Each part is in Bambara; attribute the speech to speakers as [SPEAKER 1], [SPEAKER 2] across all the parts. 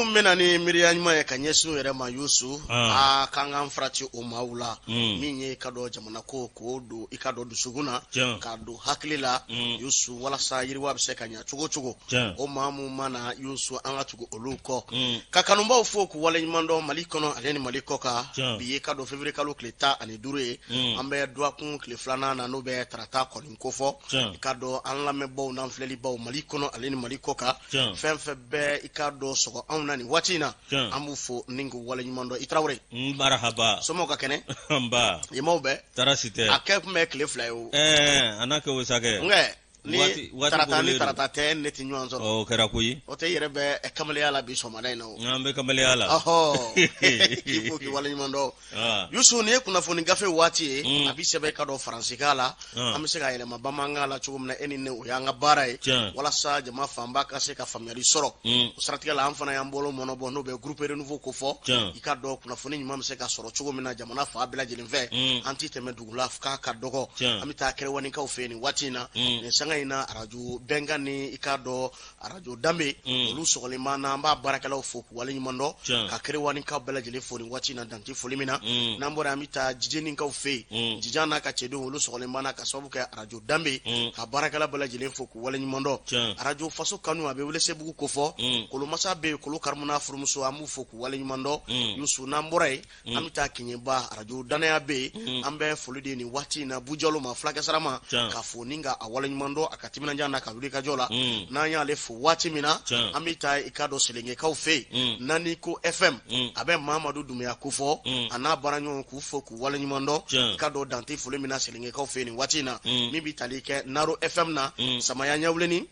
[SPEAKER 1] minnu bɛ na ni miiriya ɲuman ye ka ɲɛsin u yɛrɛ ma, Yusu, aa, k'an k'an farati o maaw la. Min ye i ka dɔn jamana ko, k'o don i ka dɔn dusukun na, k'a don hakili la, Yusu, walasa yiriwa bɛ se ka ɲa cogo cogo. O maa minnu ma na, Yusu, an ka tugu olu kɔ. Ka kanubaw fo k'u waleɲuman dɔn Mali kɔnɔ ale ni Mali kɔ kan. Bi ye ka dɔn février kalo tile 15 ye, an bɛ dɔgɔkun tile filanan na, n'o bɛ tarata kɔni kofɔ. I ka dɔn an lamɛnbaw n'an filɛlibaw Mali kɔnɔ ale ni Mali kɔ kan, fɛn fɛn bɛ i ka dɔn sɔgɔ anw na nin waati in na, an b'u fo ni k'u waleɲuman dɔn. I Tarawele.
[SPEAKER 2] Marahaba.
[SPEAKER 1] Somɔgɔw ka kɛnɛ?
[SPEAKER 2] Nba.
[SPEAKER 1] Ɲumanw bɛɛ?
[SPEAKER 2] Tɔɔrɔ si tɛ.
[SPEAKER 1] A kɛ tun bɛ tile 2 ye o.
[SPEAKER 2] Ɛɛ, a n'a kɛ o sa kɛ.
[SPEAKER 1] Nkɛ ni tarata ni tarata tɛ, ne tɛ ɲɔgɔn sɔrɔ.
[SPEAKER 2] O kɛra koyi.
[SPEAKER 1] O tɛ, i yɛrɛ bɛ kamalenya la bi sɔgɔmada in na o.
[SPEAKER 2] An bɛ kamalenya la.
[SPEAKER 1] Ɔhɔ, k'i fo k'i waleɲuman dɔn. Yusu, nin ye kunnafoni gafe waati ye. A bɛ sɛbɛn ka dɔn faransikan la, an bɛ se ka yɛlɛma bamanankan la cogo min na, e ni ne, o y'an ka baara ye, walasa jama fanba ka se ka faamuyali sɔrɔ. O siratigɛ la, an fana y'an bolo mɔnɔbɔ, n'o bɛ groupe Renouveau ko fɔ. I ka dɔn kunnafoni ɲuman bɛ se ka sɔrɔ cogo min na jamana fan bɛɛ lajɛlen fɛ, an tɛ tɛmɛ dugu la k'a ka dɔgɔ. An bɛ taa kɛrɛwanikaw fɛ nin waati in na, nin sanga in na, arajo Bɛnkan ni i ka dɔn arajo Danbe, olu sɔgɔlen b'an na. An b'a baarakɛlaw fo k'u waleɲuman dɔn, ka kɛrɛwanikaw bɛɛ lajɛlen fo nin waati in na, dan tɛ foli min na. N'an bɔra, an bɛ taa Jijenikaw fɛ yen. Jijan n'a ka cɛdenw, olu sɔgɔlen b'an na ka sababu kɛ arajo Danbe, ka baarakɛla bɛɛ lajɛlen fo k'u waleɲuman dɔn. Arajo Faso Kanu, a bɛ Welesebugu kofɔ, Kolomasa bɛ yen, Kolo Karimu n'a furumuso, an b'u fo k'u waleɲuman dɔn. Yusu, n'an bɔra yen, an bɛ taa Keɲeba, arajo Danaya bɛ yen. An bɛ foli di nin waati in na Bujalo ma, fulakɛ ma, ka fo ni ka a waleɲuman dɔn a ka timinandiya n'a ka wulikajɔ la. N'an y'ale fo waati min na, an bɛ taa i ka dɔn Selenkekaw fɛ yen, Nani ko FM, a bɛ Mamadu Dunbiya kofɔ, a n'a baaraɲɔgɔn, k'u fo k'u waleɲuman dɔn, ka dɔn dan tɛ foli min na Selenkekaw fɛ yen nin waati in na. Min bɛ tali kɛ Naro FM na, Samaya Ɲawuleni,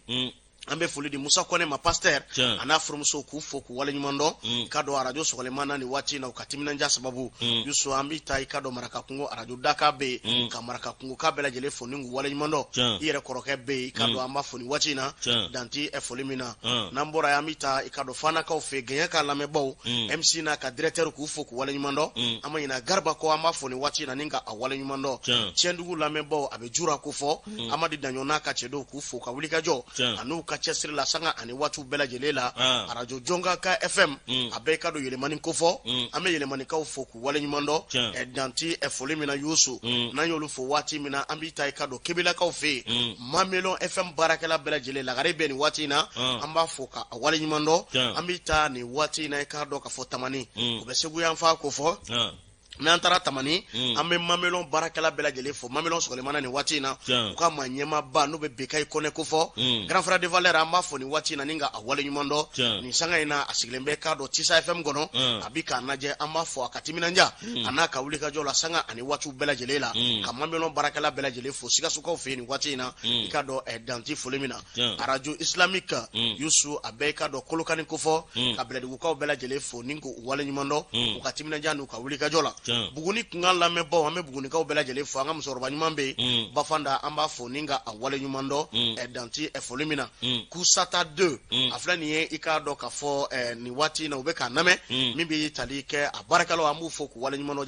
[SPEAKER 1] an bɛ foli di Musa Kɔnɛ ma, pasteur, a n'a furumuso, k'u fo k'u waleɲuman dɔn, ka dɔn arajo sɔgɔlen b'an na nin waati in na, u ka timinandiya sababu. Yusu, an bɛ taa i ka dɔn Maraka kungo, arajo Daka bɛ yen, ka Maraka kungo ka bɛɛ lajɛlen fo ni k'u waleɲuman dɔn. I yɛrɛ kɔrɔkɛ bɛ yen, i ka dɔn an b'a fo nin waati in na, dan tɛ foli min na. N'an bɔra yen, an bɛ taa i ka dɔn Fanakaw fɛ, Gɛɲɛ ka lamɛnbaaw, MC n'a ka directeur, k'u fo k'u waleɲuman dɔn. An ma ɲinɛ Gariba kɔ, an b'a fo nin waati in na ni ka a waleɲuman dɔn. Tiɲɛdugu lamɛnbaaw, a bɛ Jura ko fɔ, Amadi Daɲɔ n'a ka cɛdenw, k'u fo ka wulikajɔ an'u ka cɛsiri la sanga ani waatiw bɛɛ lajɛlen la. Arajo Jɔnka ka FM, a bɛ i ka dɔn Yɛlɛmani kofɔ, an bɛ Yɛlɛmanikaw fo k'u waleɲuman dɔn, dan tɛ foli min na. Yusu, n'an y'olu fo waati min na, an bɛ taa i ka dɔn Kebelakaw fɛ yen, Mamelɔn FM baarakɛla bɛɛ lajɛlen, Lagare bɛ nin waati in na, an b'a fo ka a waleɲuman dɔn. An bɛ taa nin waati in na, i k'a dɔn ka fɔ Tamani, o bɛ Segu yanfan kofɔ. N'an taara Tamani, an bɛ Mamelɔn baarakɛla bɛɛ lajɛlen fo. Mamelɔn sɔgɔlen b'an na nin waati in na, u ka maa ɲɛmaaba, n'o bɛ Bekayi Kɔnɛ kofɔ, grand frère de valeur, an b'a fo nin waati in na ni ka a waleɲuman dɔn. Nin sanga in na, a sigilen bɛ k'a dɔn Tisa FM kɔnɔ, a bɛ k'a lajɛ. An b'a fo a ka timinandiya a n'a ka wulikajɔ la sanga ani waatiw bɛɛ lajɛlen la, ka Mamelɔn baarakɛla bɛɛ lajɛlen fo Sikasokaw fɛ yen nin waati in na, i k'a dɔn dan tɛ foli min na. Arajo Islamique, Yusu, a bɛ i ka dɔn Kolokani kofɔ, ka Bɛlɛdugukaw bɛɛ lajɛlen fo ni k'u waleɲuman dɔn u ka timinandiya n'u ka wulikajɔ la. Buguni kunkan lamɛnbaw, an bɛ Bugunikaw bɛɛ lajɛlen fo. An ka musokɔrɔba ɲuman bɛ yen, Bafanda, an b'a fo ni ka a waleɲuman dɔn, dan tɛ foli min na. Kusata 2, a filɛ nin ye, i k'a dɔn k'a fɔ nin waati in na, u bɛ k'a lamɛn. Min bɛ tali kɛ a baarakɛlaw, an b'u fo k'u waleɲuman dɔn.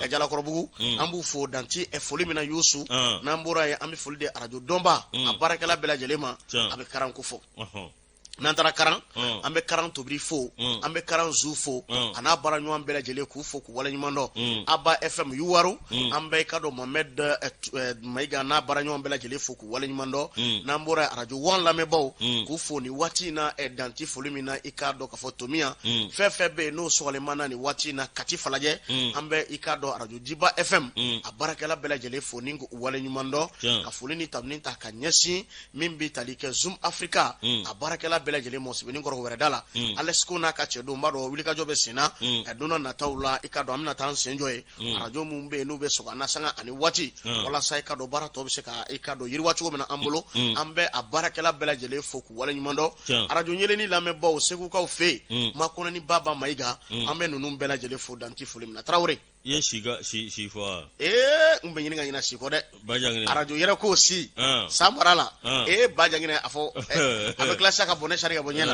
[SPEAKER 1] Jalakɔrɔbugu, an b'u fo, dan tɛ foli min na. Yusu, n'an bɔra yen, an bɛ foli di arajo Dɔnba, a baarakɛla bɛɛ lajɛlen ma, a bɛ Karan kofɔ. N'an taara Karan, an bɛ Karan Tobiri fo, an bɛ Karan Zu fo, a n'a baara ɲɔgɔn bɛɛ lajɛlen, k'u fo k'u waleɲuman dɔn. Aba FM Yuwaru, an bɛ i ka dɔn Mohamed Mayiga n'a baara ɲɔgɔn bɛɛ lajɛlen fo k'u waleɲuman dɔn. N'an bɔra arajo Wan lamɛnbaw, k'u fo nin waati in na, dan tɛ foli min na. I k'a dɔn k'a fɔ Tomiya, fɛn fɛn bɛ yen n'o sɔgɔlen b'an na nin waati in na, Kati Falajɛ, an bɛ i k'a dɔn arajo Jiba FM, a baarakɛla bɛɛ lajɛlen fo ni k'u waleɲuman dɔn, ka foli ni tanuni ta ka ɲɛsin min bɛ tali kɛ Zoom Africa, a baarakɛla bɛɛ lajɛlen mɔ Sɛbɛnnikɔrɔ wɛrɛda la, Alesco n'a ka cɛdenw, b'a dɔn wulikajɔ bɛ sen na. A don nataw la, i ka dɔn an bɛna taa an sen jɔ ye arajo minnu bɛ yen n'u bɛ sɔgɔ an na sanga ani waati, walasa i ka dɔn baara tɔ bɛ se ka i ka dɔn yiriwa cogo min na an bolo. An bɛ a baarakɛla bɛɛ lajɛlen fo k'u waleɲuman dɔn. Arajo Yelenni lamɛnbaw, Segukaw fɛ yen, Makɔnɔ ni Baba Mayiga, an bɛ ninnu bɛɛ lajɛlen fo, dan tɛ foli min na. Tarawele.
[SPEAKER 2] I ye si ka si si fɔ wa?
[SPEAKER 1] Ee, n bɛ ɲini ka ɲina si kɔ dɛ.
[SPEAKER 2] Bajanginɛ.
[SPEAKER 1] Arajo yɛrɛ ko si. San mara la. Ee, Bajanginɛ, a fɔ a bɛ tila sa ka bɔnɛ sari ka bɔ ɲɛ na.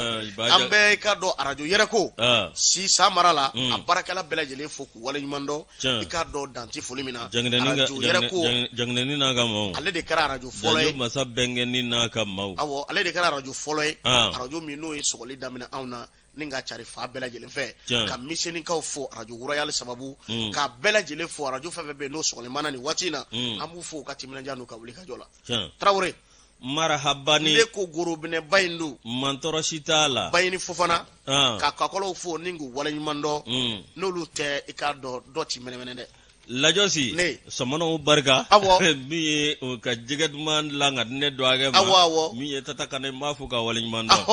[SPEAKER 1] An bɛ i ka dɔn arajo yɛrɛ ko si san mara la, a baarakɛla bɛɛ lajɛlen fo k'u waleɲuman dɔn. I k'a dɔn dan tɛ foli min na.
[SPEAKER 2] Arajo yɛrɛ ko. Janginɛni n'a ka maaw.
[SPEAKER 1] Ale de kɛra arajo fɔlɔ ye.
[SPEAKER 2] Janjo masa bɛnkɛni n'a ka maaw.
[SPEAKER 1] Awɔ, ale de kɛra arajo fɔlɔ ye. Arajo min n'o ye sɔgɔli daminɛ anw na. Ni ka cari fan bɛɛ lajɛlen fɛ, ka Misenikaw fo arajo Royal sababu, ka bɛɛ lajɛlen fo. Arajo fɛn fɛn bɛ yen n'o sɔgɔlen b'an na nin waati in na, an b'u fo u ka timinandiya n'u ka wulikajɔ la. Tarawele,
[SPEAKER 2] Marahaba.
[SPEAKER 1] Ne ko gorobinɛba in don.
[SPEAKER 2] Mantɔrɔ si t'a la.
[SPEAKER 1] Bayini Fofana, ka kakɔlɔw fo ni k'u waleɲuman dɔn. N'olu tɛ, i k'a dɔn dɔ ti mɛnɛmɛnɛ dɛ.
[SPEAKER 2] Lajɔsi.
[SPEAKER 1] Ne.
[SPEAKER 2] Sɔmɔnɔw barika. Min ye o ka jɛgɛ duman dilan ka di ne dɔgɔkɛ ma.
[SPEAKER 1] Awɔ awɔ
[SPEAKER 2] Min ye Tata Kane, n b'a fo ka waleɲuman dɔn.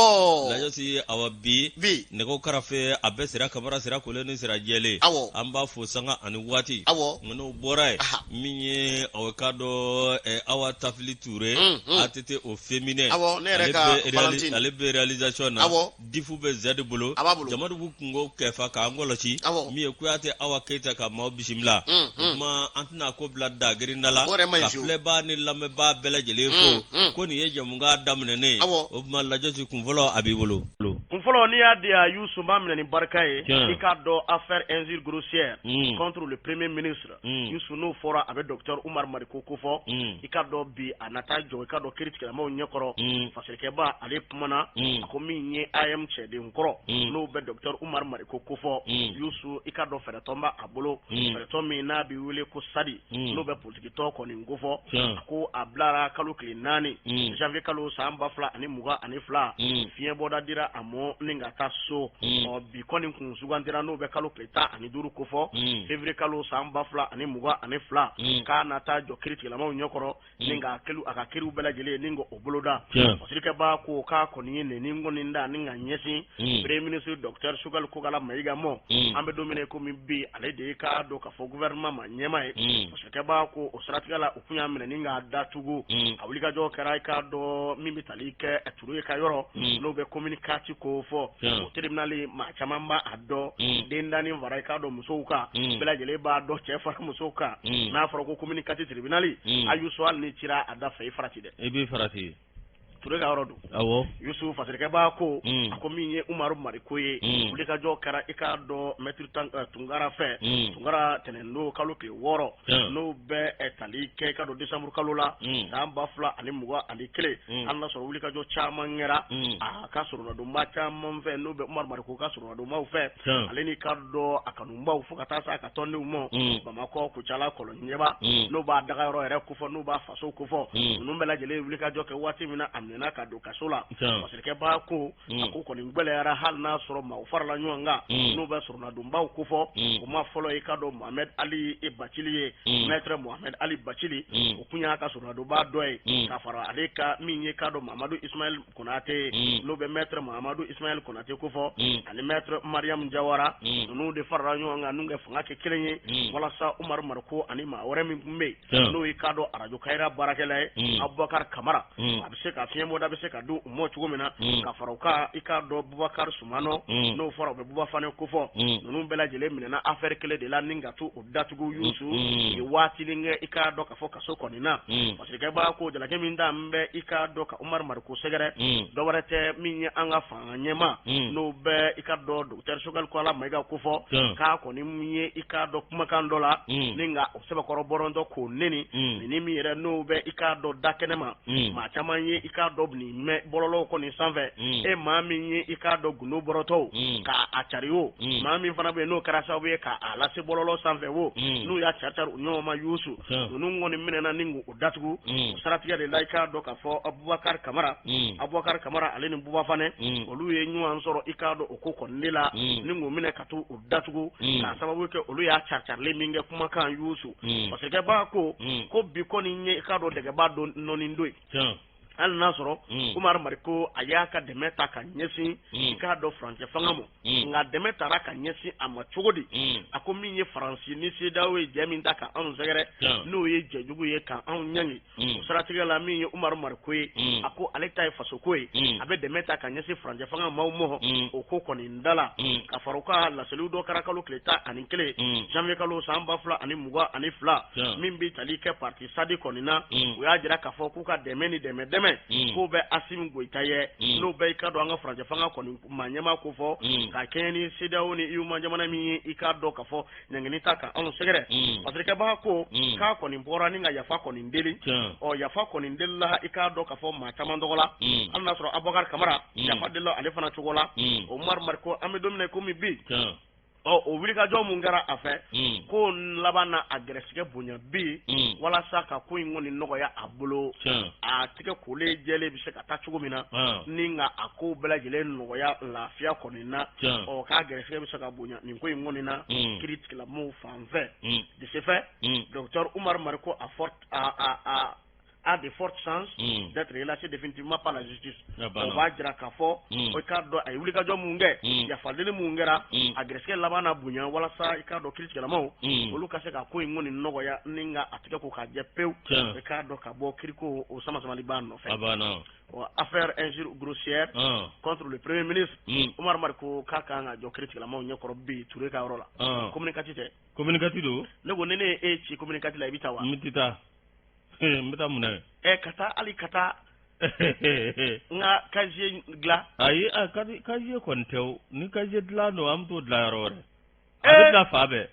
[SPEAKER 2] Lajɔsi, awa bi
[SPEAKER 1] Bi
[SPEAKER 2] nɛgɛw karafe a bɛ Sira Kamara, Sira kolen ni sira jɛlen. An b'a fo sanga ani waati. N'o bɔra yen, min ye aw k'a dɔn Awa Tafili Ture, ATT au féminin.
[SPEAKER 1] Awɔ, ne yɛrɛ ka Valentine.
[SPEAKER 2] Ale bɛ réalisation na. Difu bɛ Zɛdi bolo.
[SPEAKER 1] A b'a bolo.
[SPEAKER 2] Jamadu kungo kɛfa k'an kɔlɔsi. Min ye Kuyate Awa Keyita ka maaw bisimila. O tuma an tɛna ko bila da girinda la.
[SPEAKER 1] O yɛrɛ man ɲi
[SPEAKER 2] Ka
[SPEAKER 1] fiyewu.
[SPEAKER 2] filɛbaa ni lamɛnbaa bɛɛ lajɛlen fo ko nin ye jɛmukan daminɛnen ye. O tuma Lajɔsi, kun fɔlɔ a b'i bolo.
[SPEAKER 1] Kun fɔlɔ, n'i y'a di yan Yusu, n b'a minɛ ni barika ye. I k'a dɔn affaire injure grossière contre le premier ministre, Yusu, n'o fɔra, a bɛ docteur Umar Mariko kofɔ. I k'a dɔn bi a na taa jɔ, i k'a dɔn kiiritigɛlamaw ɲɛkɔrɔ. Fasirikɛba, ale kumana, a ko min ye AEEM cɛden kɔrɔ, n'o bɛ docteur Umar Mariko kofɔ, Yusu, i k'a dɔn fɛɛrɛtɔn b'a bolo, fɛɛrɛtɔn min n'a bɛ wele ko SADI, n'o bɛ politikitɔn kɔni kofɔ. A ko a bilara kalo tile 4 janvier kalo san 2022, fiɲɛbɔda dira a mɔ ni ka taa so. Ɔ bi kɔni kun sugandira, n'o bɛ kalo tile 15 kofɔ, février kalo san 2022, k'a na taa jɔ kiiritigɛlamaw ɲɛkɔrɔ ni ka a ka kiriw bɛɛ lajɛlen ni k'o boloda. Fasirikɛba ko k'a kɔni ye nɛni kɔni da ni ka ɲɛsin premier ministre docteur Choguel Kokalla Maïga mɔ. An bɛ don min na komi bi, ale de ye k'a dɔn k'a fɔ gouvernement ma ɲɛmaa ye. Fasirikɛba ko o siratigɛ la, u kun y'a minɛ ni k'a datugu. A wulikajɔ kɛra, i k'a dɔn min bɛ tali kɛ Ture ka yɔrɔ, n'o bɛ commune 4 ko fɔ, o tribunal, maa caman b'a dɔn, den danni fara i k'a dɔn musow kan, bɛɛ lajɛlen b'a dɔn, cɛ fara musow kan. N'a fɔra ko commune 4 tribunal, a Yusu, hali ni cira a da fɛ, i farati dɛ.
[SPEAKER 2] I b'i farati.
[SPEAKER 1] Ture ka yɔrɔ don. Yusu, fasirikɛba ko, a ko min ye Umaru Mariko ye, wulikajɔ kɛra, i k'a dɔn maître Tunkara fɛ, Tunkara, tɛnɛndon kalo tile 6, n'o bɛ tali kɛ, i k'a dɔn décembre kalo la san 2021, hali n'a sɔrɔ wulikajɔ caman kɛra a ka soronadonba caman fɛ, n'o bɛ Umaru Mariko ka soronadonbaw fɛ, ale n'i k'a dɔn a kanubaw, fo ka taa se a ka tɔndenw ma, Bamakɔ, Kucala, Kɔlɔnjɛba, n'o b'a dagayɔrɔ yɛrɛ kofɔ, n'o b'a faso kofɔ, ninnu bɛɛ lajɛlen wulikajɔ kɛ waati min na a minɛna ka don kaso la. Fasirikɛba ko a ko kɔni gɛlɛyara, hali n'a sɔrɔ maaw farala ɲɔgɔn kan, n'o bɛ soronadonbaw kofɔ. O ma fɔlɔ, i k'a dɔn Mohamed Ali Bacili ye, maître Mohamed Ali Bacili, o kun y'a ka soronadonba dɔ ye, ka fara ale ka min ye k'a dɔn Mamadu Ismaël Konate ye, n'o bɛ maître Mamadu Ismaël Konate kofɔ, ani maître Mariam Jawara. Ninnu de farala ɲɔgɔn kan n'u kɛ fanga kɛ kelen ye walasa Umaru Mariko ani maa wɛrɛ min tun bɛ yen, n'o ye k'a dɔn arajo Kayira baarakɛla ye, Abubakar Kamara, a bɛ se ka fiɲɛbɔda bɛ se ka di u ma cogo min na, ka fara u kan, i k'a dɔn Bubakar Sumano, n'o fɔra, u bɛ Buba Fane kofɔ. Ninnu bɛɛ lajɛlen minɛna affaire kelen de la ni ka to o datugu. Yusu, ye waatinin kɛ, i k'a dɔn k'a fɔ kaso kɔni na. Fasirikɛba ko jalaki min da n bɛ, i k'a dɔn ka Umaru Mariko sɛgɛrɛ, dɔwɛrɛ tɛ, min ye an ka fanga ɲɛmaa, n'o bɛ, i k'a dɔn docteur Choguel Kokalla Maïga kofɔ, k'a kɔni ye, i k'a dɔn kumakan dɔ la ni nka o sɛbɛkɔrɔ bɔrɔntɔ k'o neni, ni min yɛrɛ n'o bɛ, i k'a dɔn da kɛnɛ ma, maa caman ye, i k'a dɔn nin mɛn bɔlɔlɔw kɔni sanfɛ. E maa min ye, i k'a dɔn gundo bɔrɔtɔw k'a cari o, maa min fana bɛ yen n'o kɛra sababu ye k'a lase bɔlɔlɔ sanfɛ o, n'u y'a cari cari u ɲɔgɔn ma, Yusu, ninnu kɔni minɛna ni k'o datugu. O siratigɛ de la, i k'a dɔn k'a fɔ Abubakar Kamara, Abubakar Kamara ale ni Buba Fane, olu ye ɲɔgɔn sɔrɔ, i k'a dɔn o ko kɔni de la ni k'o minɛ ka to o datugu, k'a sababu kɛ olu y'a cari-carilen min kɛ kumakan. Yusu, parce que b'a ko ko bi kɔni ye, i k'a dɔn dɛgɛba dɔ nɔɔni don ye. Hali n'a sɔrɔ Umaru Mariko a y'a ka dɛmɛ ta ka ɲɛsin, i k'a dɔn furancɛ fanga ma, nka dɛmɛ taara ka ɲɛsin a ma cogo di? A ko min ye Faransi ni CEDEAO ye jɛ min ta ka anw sɛgɛrɛ, n'o ye jɛjugu ye ka anw ɲangi, o siratigɛ la, min ye Umaru Mariko ye, a ko ale ta ye fasoko ye, a bɛ dɛmɛ ta ka ɲɛsin furancɛ fanga maaw ma o ko kɔni da la. Ka fara u ka laseliw dɔ kɛra kalo tile 11 janvier kalo san 2022, min bɛ tali kɛ parti SADI kɔni na, u y'a jira k'a fɔ k'u ka dɛmɛ ni dɛmɛ dɛmɛ dantɛmɛ k'o bɛ Asimi Goyita ye, n'o bɛ i k'a dɔn an ka furancɛ fanga kɔni maa ɲɛmaa ko fɔ ka kɛɲɛ ni CEDEAO ni UEMOA jamana min ye i k'a dɔn k'a fɔ ɲangini ta ka anw sɛgɛrɛ. Fasirikɛbaga ko k'a kɔni bɔra ni ka yafa kɔni deli. Ɔ, yafa kɔni delila i k'a dɔn k'a fɔ maa caman tɔgɔ la, hali n'a sɔrɔ Abubakar Kamara yafa delila ale fana cogo la. Umaru Mariko, an bɛ don min na komi bi, ɔ, o wulikajɔ mun kɛra a fɛ, ko laban na a gɛrɛsɛgɛ bonya bi walasa ka ko in kɔni nɔgɔya a bolo, a tigɛ kolen jɛlen bɛ se ka taa cogo min na ni nka a ko bɛɛ lajɛlen nɔgɔya lafiya kɔni na. Ɔ, k'a gɛrɛsɛgɛ bɛ se ka bonya nin ko in kɔni na kiiritigɛlamɔgɔw fan fɛ. De ce fait, docteur Umar Mariko a fort a a a a de fortes chances d'être relâché définitivement par la justice. O b'a jira k'a fɔ i k'a dɔn a ye wulikajɔ mun kɛ, yafadeli mun kɛra, a gɛrɛsɛgɛ laban na bonya walasa i k'a dɔn kiiritigɛlamaw olu ka se ka ko in kɔni nɔgɔya ni ka a tigɛ ko k'a jɛ pewu, i k'a dɔn ka bɔ kiriko o sama-samaliba nɔfɛ. Affaire injure grossière contre le premier ministre, Umar Mariko k'a kan ka jɔ kiiritigɛlamaw ɲɛkɔrɔ bi Ture ka yɔrɔ la. Commune 4 tɛ?
[SPEAKER 2] Commune 4 don.
[SPEAKER 1] Ne ko ni ne ye e ci commune 4 la, i bɛ taa wa?
[SPEAKER 2] N tɛ taa. N bɛ taa mun na?
[SPEAKER 1] Ɛ, ka taa hali ka taa n ka casier dilan.
[SPEAKER 2] Ayi, a casier kɔni tɛ o. Ni casier dilan don, an bɛ t'o dilan yɔrɔ wɛrɛ. A bɛ dilan fan bɛɛ.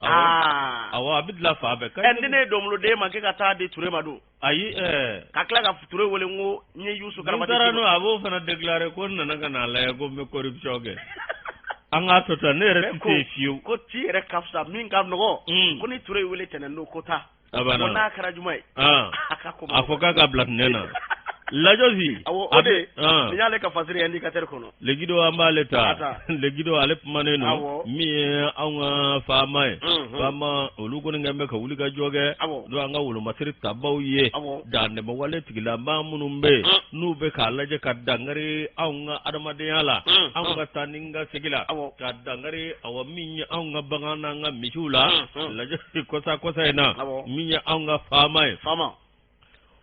[SPEAKER 2] Awɔ, a bɛ dilan fan bɛɛ.
[SPEAKER 1] Ɛ, ni ne ye dɔnbolo d'e ma k'e ka taa di Ture ma dun?
[SPEAKER 2] Ayi, ɛɛ.
[SPEAKER 1] Ka tila ka Ture wele n ko n ye Yusu
[SPEAKER 2] Karabati. Ni n taara n'o ye, a b'o fana déclarer ko n nana ka n'a lajɛ ko n bɛ corruption kɛ. An k'a to tan, ne yɛrɛ tɛ se yen fiyewu.
[SPEAKER 1] Ko ci yɛrɛ ka fisa min ka nɔgɔ. Ko ni Ture y'i wele tɛnɛn don, ko taa.
[SPEAKER 2] A banna.
[SPEAKER 1] Ko n'a kɛra juma ye. A ka ko
[SPEAKER 2] a fɔ k'a ka bila tɛnɛn na. Lajɔsi.
[SPEAKER 1] Awɔ, o de. Nin y'ale ka fasiri ye indicateur kɔnɔ.
[SPEAKER 2] Legido, an b'ale ta. Legido, ale kumanen don. Min ye anw ka faama ye. Faama olu kɔni kɛlen bɛ ka wuli ka jɔ kɛ. N'o y'an ka wolomasiri tabaw ye. Dantɛmɛwale tigilamaa minnu bɛ yen, n'u bɛ k'a lajɛ ka dankari anw ka adamadenya la, anw ka taa ni ka segin la, ka dankari awa min ye anw ka bagan n'an ka misiw la. Lajɔsi, kɔsa kɔsa in na, min ye anw ka faama ye,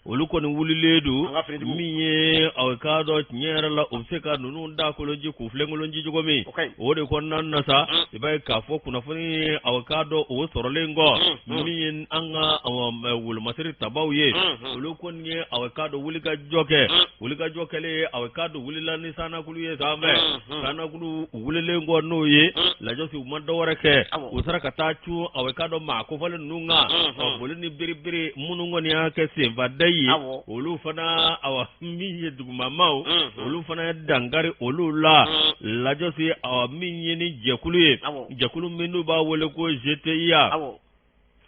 [SPEAKER 2] olu kɔni wulilen don. Min ye aw k'a dɔn tiɲɛ yɛrɛ la, u bɛ se ka ninnu da kolonji k'u filenkolonci cogo min, o de kɔnɔna na sa, i b'a ye k'a fɔ kunnafoni aw k'a dɔn o sɔrɔlen kɔ, min ye an ka wolomasiri tabaw ye, olu kɔni ye aw k'a dɔn wulikajɔ kɛ. Wulikajɔ kɛlen, aw k'a dɔn wulila ni sanakulu ye sanfɛ. Sanakulu wulilen kɔ n'o ye, lajɔsi, u ma dɔwɛrɛ kɛ, u sera ka taa cun aw k'a dɔn maa kofɔlen ninnu kan, boli ni biribiri. Minnu kɔni y'a kɛ senfada ye, olu fana, awa min ye dugumamaw, olu fana ye dankari olu la. Lajɔsi, awa min ye ni jɛkulu ye, jɛkulu min n'u b'a wele ko GTIA,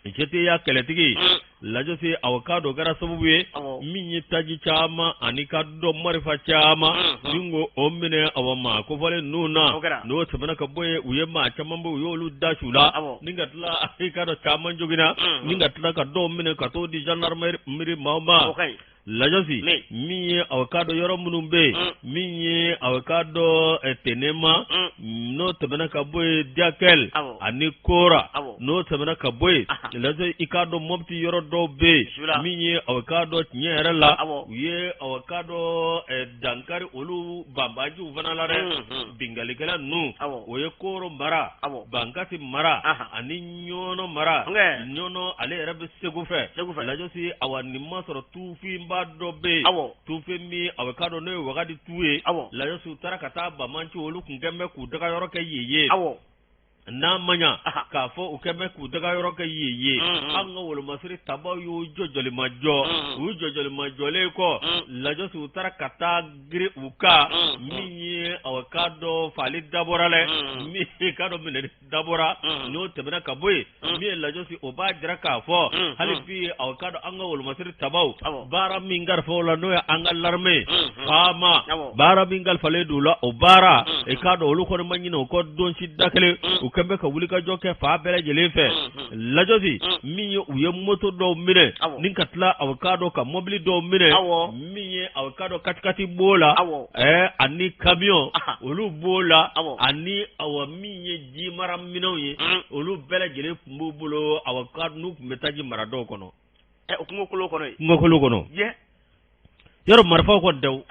[SPEAKER 2] GTIA kɛlɛtigi, lajɔsi, aw k'a dɔn kɛra sababu ye min ye taji caman ani ka dɔn marifa caman ni ko o minɛ awa maa kofɔlen ninnu na. N'o tɛmɛna ka bɔ yen, u ye maa caman bɔ, u y'olu da su la ni ka tila i k'a dɔn caman joginna, ni ka tila ka dɔw minɛ ka t'o di gendarmerie maaw ma. Lajɔsi, min ye aw k'a dɔn yɔrɔ minnu bɛ yen, min ye aw k'a dɔn Tenema, n'o tɛmɛna ka bɔ yen Diakɛl ani Kora, n'o tɛmɛna ka bɔ yen, lajɔsi, i k'a dɔn Mɔpti yɔrɔ dɔw bɛ yen, min ye aw k'a dɔn tiɲɛ yɛrɛ la, u ye aw k'a dɔn dankari olu banbajiw fana la dɛ. Binkannikɛla ninnu, o ye Koro mara, Bankasi mara ani Ɲɔnɔ mara. Ɲɔnɔ, ale yɛrɛ bɛ Segu fɛ. Lajɔsi, awa nin ma sɔrɔ tufinba dɔ bɛ yen, tufin min aw k'a dɔn n'o ye wagadi tu ye. Lajɔsi, u taara ka taa banbaanci olu kun kɛn bɛ k'u daga yɔrɔ kɛ yen ye. N'a ma ɲa k'a fɔ u kɛn bɛ k'u daga yɔrɔ kɛ yen ye, an ka wolomasiri tabaw y'u jɔ jɔlimajɔ. U y'u jɔ jɔlimajɔlen kɔ, lajɔsi, u taara ka taa girin u kan. Min ye aw k'a dɔn faali dabɔra dɛ, min k'a dɔn minɛli dabɔra. N'o tɛmɛna ka bɔ yen, min ye lajɔsi, o b'a jira k'a fɔ hali bi aw k'a dɔn an ka wolomasiri tabaw, baara min kalifa u la, n'o ye an ka l'armée faama, baara min kalifalen don u la, o baara, i k'a dɔn olu kɔni ma ɲinɛ o kɔ don si da kelen. U kɛn bɛ ka wulikajɔ kɛ fan bɛɛ lajɛlen fɛ. Lajɔsi, min ye u ye moto dɔw minɛ ni ka tila aw k'a dɔn ka mɔbili dɔw minɛ, min ye aw k'a dɔn katikati b'o la, ani kamiyɔn olu b'o la, ani awa min ye ji mara minɛnw ye, olu bɛɛ lajɛlen tun b'u bolo, awa n'u tun bɛ taji mara dɔw kɔnɔ.
[SPEAKER 1] O kungo kolo kɔnɔ
[SPEAKER 2] yen, kungo kolo kɔnɔ yɔrɔ marifaw kɔni tɛ.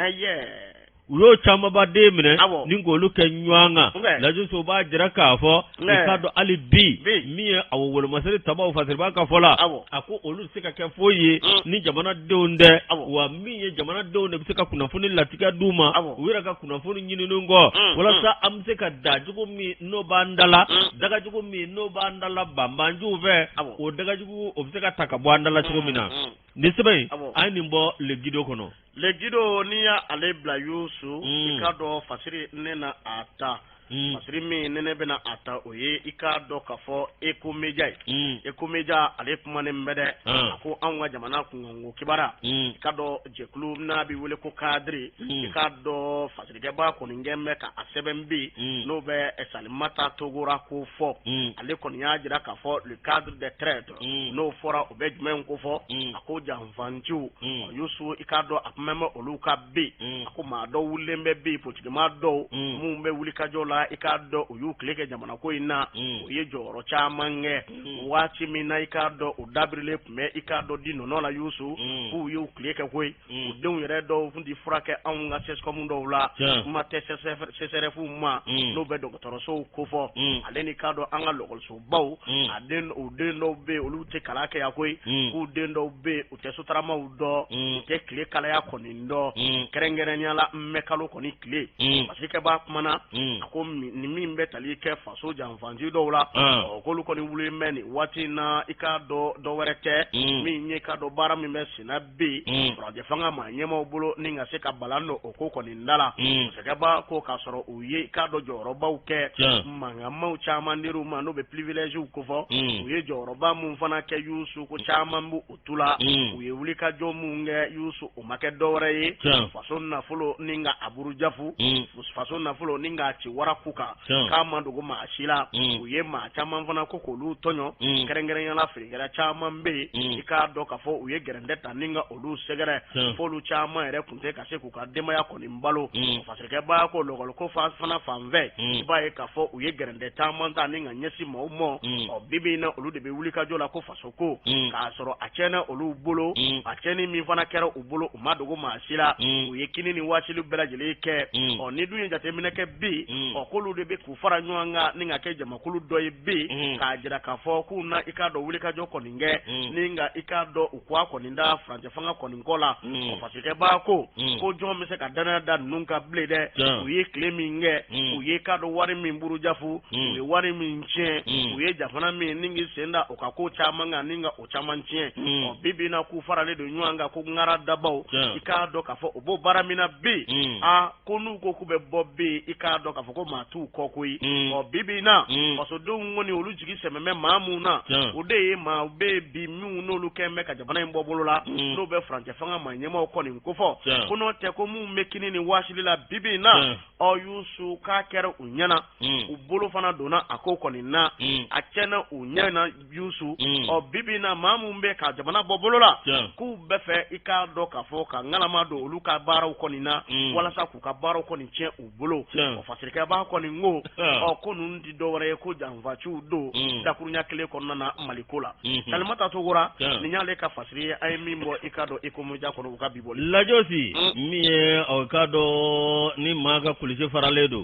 [SPEAKER 2] U y'o camanba den minɛ ni k'olu kɛ ɲɔgɔn kan Lajɔsi o b'a jira k'a fɔ i k'a dɔn hali bi min ye a wolomasiri tabaw fasiriba ka fɔ la a ko olu tɛ se ka kɛ foyi ye ni jamanadenw tɛ wa min ye jamanadenw de bɛ se ka kunnafoni latigɛ d'u ma u yɛrɛ ka kunnafoni ɲinini kɔ walasa an bɛ se ka dajugu min n'o b'an da la dagajugu min n'o b'an da la banbanciw fɛ o dagajugu o bɛ se ka ta ka bɔ an da la cogo min na nin sɛbɛn in an ye nin bɔ Le Guido kɔnɔ
[SPEAKER 1] Le Guido n'i y'ale bila Yusu i k'a dɔn fasiri ne na a ta fasiri min ne ne bɛna a ta o ye i k'a dɔn k'a fɔ Eco Media ye Eco Media ale kumanen bɛ dɛ a ko anw ka jamana kunkanko kibaruya i k'a dɔn jɛkulu n'a bɛ wele ko cadre i k'a dɔn fasirikɛba kɔni kɛn bɛ ka a sɛbɛn bi n'o bɛ Salimata Togora ko fɔ ale kɔni y'a jira k'a fɔ le cadre des traîtres n'o fɔra o bɛ jumɛn ko fɔ a ko janfanciw Yusu i k'a dɔn a kuma bɛ olu kan bi a ko maa dɔw wulilen bɛ bi politikimaa dɔw minnu bɛ wulikajɔ la i k'a dɔn u y'u tile kɛ jamana ko in na u ye jɔyɔrɔ caman kɛ waati min na i k'a dɔn u dabirilen tun bɛ i k'a dɔn di nɔnɔ la Yusu k'u y'u tile kɛ koyi u denw yɛrɛ dɔw tun tɛ furakɛ anw ka CSCOM dɔw la kuma tɛ CSRéf ma n'o bɛ dɔgɔtɔrɔsow kofɔ ale n'i k'a dɔn an ka lakɔlisobaw a den u den dɔw bɛ yen olu tɛ kalan kɛ yan koyi k'u den dɔw bɛ yen u tɛ sotaramaw dɔn u tɛ tile kalaya kɔni dɔn kɛrɛnkɛrɛnnenya la mɛkalo kɔni tile fasirikɛba kumana a ko nin min bɛ tali kɛ faso janfanci dɔw la ɔ k'olu kɔni wulilen bɛ nin waati in na i k'a dɔn dɔ wɛrɛ tɛ min ye k'a dɔn baara min bɛ senna bi furancɛ fanga maa ɲɛmaaw bolo ni ka se ka balan don o ko kɔni da la masakɛba ko k'a sɔrɔ u ye k'a dɔn jɔyɔrɔbaw kɛ mankanmaw caman dir'u ma n'o bɛ privilèges kofɔ u ye jɔyɔrɔba mun fana kɛ Yusu ko caman b'u tu la u ye wulikajɔ mun kɛ Yusu o ma kɛ dɔwɛrɛ ye faso nafolo ni ka a burujafu faso nafolo ni k'a ci waraku kan k'a ma dogo maa si la u ye maa caman fana ko k'olu tɔɲɔ kɛrɛnkɛrɛnya la feerekɛla caman bɛ yen i k'a dɔn k'a fɔ u ye gɛrɛntɛ ta ni ka olu sɛgɛrɛ f'olu caman yɛrɛ tun tɛ ka se k'u ka denbaya kɔni balo fasirikɛba ko lɔkɔli ko fana fan fɛ i b'a ye k'a fɔ u ye gɛrɛntɛ caman ta ni ka ɲɛsin maaw ma ɔ bi bi in na olu de bɛ wulikajɔ la ko faso ko k'a sɔrɔ a tiɲɛna olu bolo a tiɲɛni min fana kɛra u bolo u ma dogo maa si la u ye kini ni wasili bɛɛ lajɛlen kɛ ɔ ni dun ye jateminɛ kɛ bi ɔ k'olu de bɛ k'u fara ɲɔgɔn kan ni ka kɛ jamakulu dɔ ye bi k'a jira k'a fɔ k'u na i k'a dɔn wulikajɔ kɔni kɛ ni ka i k'a dɔn u ko a kɔni da furancɛ fanga kɔni kɔ la ɔ fasirikɛba ko ko jɔn bɛ se ka danaya da ninnu kan bilen dɛ u ye tile min kɛ u ye k'a dɔn wari min burujafu u ye wari min tiɲɛ u ye jamana min ni k'i sen da o ka ko caman kan ni ka o caman tiɲɛ ɔ bi bi in na k'u faralen don ɲɔgɔn kan ko ŋara dabaw i k'a dɔn k'a fɔ u b'o baara min na bi aa ko n'u ko k'u bɛ bɔ bi i k'a dɔn k'a fɔ ko maa t'u kɔ koyi ɔ bi bi in na fasodenw kɔni olu jigi sɛmɛn bɛ maa mun na o de ye maa bɛ yen bi minnu n'olu kɛn bɛ ka jamana in bɔ bolo la n'o bɛ furancɛ fanga maa ɲɛmaaw kɔni kofɔ ko n'o tɛ ko minnu bɛ kini ni wasili la bi bi in na ɔ Yusu k'a kɛra u ɲɛna u bolo fana donna a ko kɔni na a tiɲɛna u ɲɛna Yusu ɔ bi bi in na maa minnu bɛ ka jamana bɔ bolo la k'u bɛ fɛ i k'a dɔn k'a fɔ ka ŋalama don olu ka baaraw kɔni na walasa k'u ka baaraw kɔni tiɲɛ u bolo ɔ fasirikɛba kɔni ko ɔ ko ninnu tɛ dɔwɛrɛ ye ko janfaciw don dakurunya kelen kɔnɔna na Mali ko la Salimata Togora nin y'ale ka fasiri ye an ye min bɔ i k'a dɔn Eco Media kɔnɔ u ka bi bɔli
[SPEAKER 2] Lajɔsi min ye o k'a dɔn ni maa ka kulisi faralen don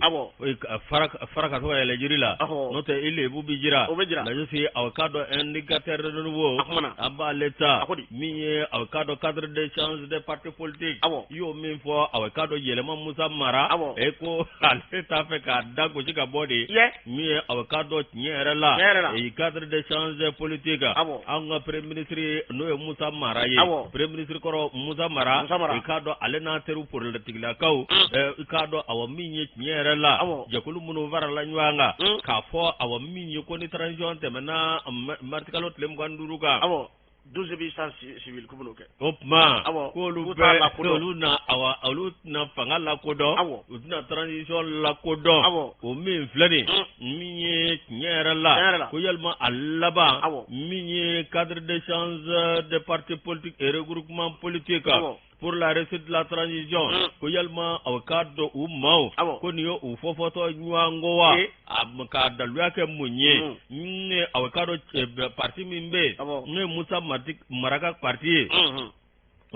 [SPEAKER 2] fara ka to ka yɛlɛ jiri la n'o tɛ i lebu bɛ jira Lajɔsi aw k'a dɔn indicateur renouveau an b'ale ta min ye aw k'a dɔn cadre d'échange des partis politiques i y'o min fɔ aw k'a dɔn yɛlɛma Musa Mara e ko ale t'a fɛ k'a da gosi ka bɔ de min ye aw k'a dɔn tiɲɛ yɛrɛ la cadre d'échange politique an ka premier ministre n'o ye Musa Mara ye premier ministre kɔrɔ Musa Mara i k'a dɔn ale n'a teriw politikilakaw i k'a dɔn awa min ye tiɲɛ yɛrɛ la jɛkulu minnu farala ɲɔgɔn kan k'a fɔ awa min ye ko ni transition tɛmɛna marisikalo tile 25 kan
[SPEAKER 1] désobéissance civile k'u bɛn'o kɛ
[SPEAKER 2] o tuma k'olu bɛɛ olu na awa olu tɛna fanga lakodɔn u tɛna transition lakodɔn o min filɛ nin min ye tiɲɛ yɛrɛ la ko yalima a laban min ye cadre d'échange des partis politiques et regroupement politique pour la réussite de la transition ko yalima aw k'a dɔn u maaw ko nin ye u fɔfɔtɔ ɲɔgɔn kɔ wa k'a daluya kɛ mun ye ne aw k'a dɔn parti min bɛ yen n'o ye Musa Mara ka parti ye.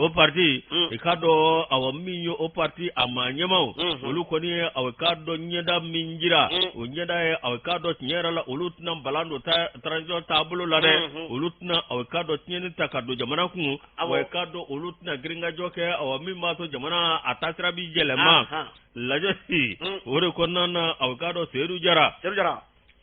[SPEAKER 2] O parti i k'a dɔn awa min ye o parti a maa ɲɛmaw olu kɔni ye aw k'a dɔn ɲɛda min jira o ɲɛda ye aw k'a dɔn tiɲɛ yɛrɛ la olu tɛna balan don transition taabolo la dɛ olu tɛna aw k'a dɔn tiɲɛni ta ka don jamana kun aw k'a dɔn olu tɛna girinkajɔ kɛ awa min b'a to jamana a taasira bɛ yɛlɛma lajɛsi o de kɔnɔna na aw k'a dɔn Seyidu Jara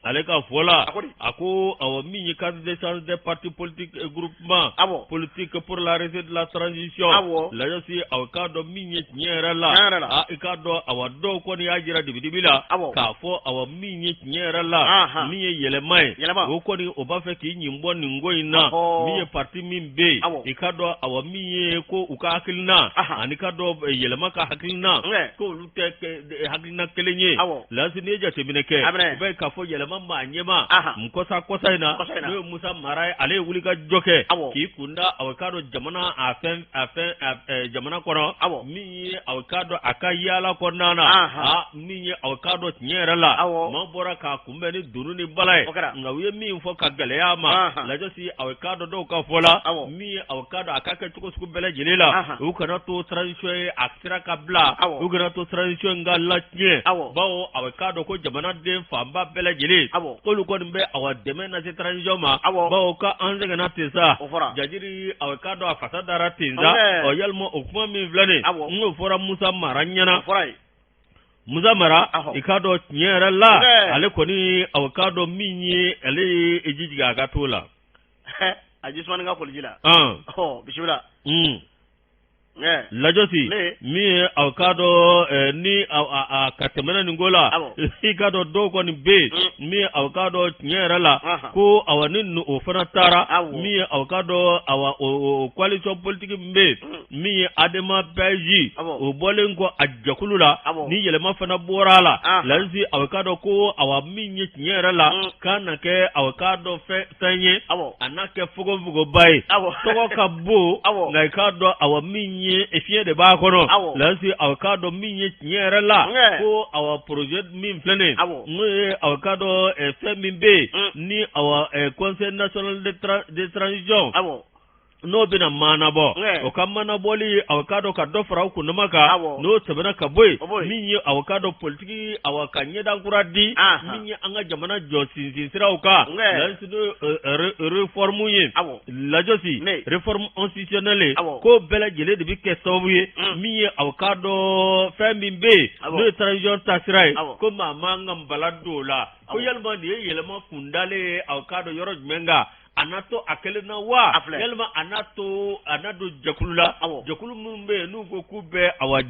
[SPEAKER 2] ale ka fɔ la a ko awa min ye cadre d'échange des partis politiques et groupements politiques pour la réussite de la transition lajɛsi aw k'a dɔn min ye tiɲɛ yɛrɛ la i k'a dɔn awa dɔw kɔni y'a jira dibidibi la k'a fɔ awa min ye tiɲɛ yɛrɛ la min ye yɛlɛma ye o kɔni o b'a fɛ k'i ɲin bɔ nin ko in na min ye parti min bɛ yen i k'a dɔn awa min ye ko u ka hakilina ani k'a dɔn yɛlɛma ka hakilina ko tɛ hakilina kelen ye lasi n'i ye jateminɛ kɛ i b'a ye k'a fɔ yɛlɛma maa ɲɛmaa kɔsa kɔsa in na n'o ye Musa Mara ye ale ye wulikajɔ kɛ k'i kunda aw k'a dɔn jamana a fɛn a fɛn jamana kɔnɔ min ye aw k'a dɔn a ka yaala kɔnɔna na a min ye aw k'a dɔn tiɲɛ yɛrɛ la maa bɔra k'a kunbɛn ni dunu ni bala ye nka u ye min fɔ ka gɛlɛya ma lajɛsi aw k'a dɔn dɔw ka fɔ la min ye aw k'a dɔn a ka kɛ cogo sugu bɛɛ lajɛlen la u kana to transition ye a sira ka bila u kana to transition in ka latiɲɛ bawo aw k'a dɔn ko jamanaden fanba bɛɛ lajɛlen k'olu kɔni bɛ awa dɛmɛ lase transition ma bawo ka an sɛgɛnna ten sa jajiri aw k'a dɔn a fasa dara ten sa ɔ yalima o kuma min filɛ nin n'o fɔra Musa Mara ɲɛna Musa Mara i k'a dɔn tiɲɛ yɛrɛ la ale kɔni aw k'a dɔn min ye ale ye ji jigin a ka to la
[SPEAKER 1] a ji sumani ka koliji la bisimila
[SPEAKER 2] lajɔsi min ye aw k'a dɔn ni ka tɛmɛna nin ko la i k'a dɔn dɔw kɔni bɛ yen min ye aw k'a dɔn tiɲɛ yɛrɛ la ko awa ni o fana taara min ye aw k'a dɔn awa o coalition politique min bɛ yen min ye ADEMA PASJ o bɔlen kɔ a jɛkulu la ni yɛlɛma fana bɔra a la lasi aw k'a dɔn ko awa min ye tiɲɛ yɛrɛ la k'a na kɛ aw k'a dɔn fɛn ye a n'a kɛ fogofogoba ye tɔgɔ ka bon nka i k'a dɔn awa min ye fiɲɛ de b'a kɔnɔ lasi aw k'a dɔn min ye tiɲɛ yɛrɛ la ko awa projet min filɛ nin n'o ye aw k'a dɔn fɛn min bɛ yen ni awa conseil national de transition n'o bɛna maanabɔ o ka maanabɔli aw k'a dɔn ka dɔ fara u kundama kan n'o tɛmɛna ka bɔ yen min ye aw k'a dɔn politiki awa ka ɲɛda kura di min ye an ka jamana jɔ sinsin siraw kan réforme ye lajɔsi réforme institutionnelle ko bɛɛ lajɛlen de bɛ kɛ sababu ye min ye aw k'a dɔn fɛn min bɛ yen n'o ye transition taasira ye ko maa man ka bala don o la ko yalima nin ye yɛlɛma kundalen ye aw k'a dɔn yɔrɔ jumɛn kan a na to a kelen na wa yalima a na to a na don jɛkulu la jɛkulu minnu bɛ yen n'u ko k'u bɛ awa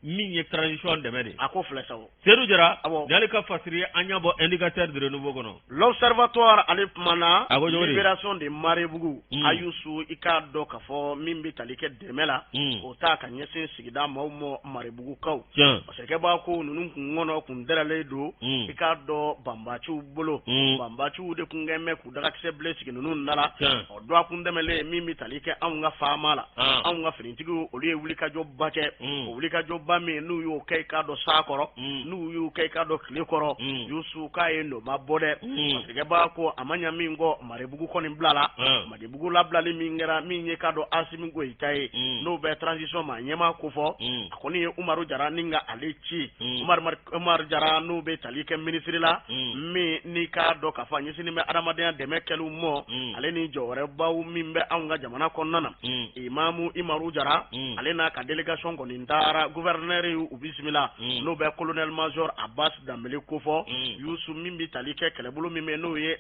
[SPEAKER 2] min ye transition dɛmɛ de
[SPEAKER 1] a ko filɛ sa
[SPEAKER 2] Seydou Jara ale ka fasiri an y'a bɔ indicateur du renouveau kɔnɔ
[SPEAKER 1] l'observatoire ale kumana libération de Marebugu Ayusu i k'a dɔn k'a fɔ min bɛ tali kɛ dɛmɛ la o ta ka ɲɛsin sigida maaw ma Marebugukaw parce que b'a ko ninnu kun kɔnɔ kun dɛrɛlen don i k'a dɔn banbaciw bolo banbaciw de kun kɛn bɛ k'u dagakisɛ bilen sigi ninnu da la o dɔgɔkun tɛmɛlen min bɛ tali kɛ anw ka faama la anw ka finitigiw olu ye wulikajɔba kɛ o wulikajɔba min n'u y'o kɛ i k'a dɔn san kɔrɔ n'u y'o kɛ i k'a dɔn tile kɔrɔ Yusu k'a ye nɔba bɔ dɛ parce que b'a ko a ma ɲa min kɔ Marebugu kɔni bilala Bugu labilali min kɛra min ye k'a dɔn Asimi Goyita ye n'o bɛ transition maa ɲɛmaa kofɔ a kɔni ye Umaru Jara ni ka ale ci Umaru Jara n'o bɛ tali kɛ minisiri la min n'i k'a dɔn k'a fɔ a ɲɛsinnen bɛ adamadenya dɛmɛ kɛliw mɔ ale ni jɔyɔrɔbaw min bɛ anw ka jamana kɔnɔna na Imamu Umaru Jara ale n'a ka délégation kɔni taara gouverneur y'u bisimila n'o bɛ colonel major Abbas Danbele kofɔ Yusu min bɛ tali kɛ kɛlɛbolo min bɛ n'o ye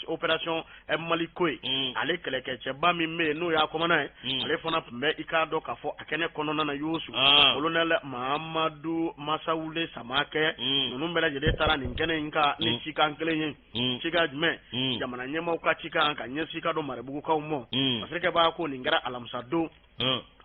[SPEAKER 1] opération Maliko ye ale kɛlɛkɛcɛba min bɛ yen n'o y'a commandant ye ale fana tun bɛ i k'a dɔn k'a fɔ a kɛnɛ kɔnɔna na Yusu colonel Mahamadu Masawule Samakɛ ninnu bɛɛ lajɛlen taara nin kɛnɛ in kan ni cikan kelen ye cikan jumɛn jamana ɲɛmaaw ka cikan ka ɲɛsin i k'a dɔn Marebugukaw ma parce que b'a ko nin kɛra alamisa don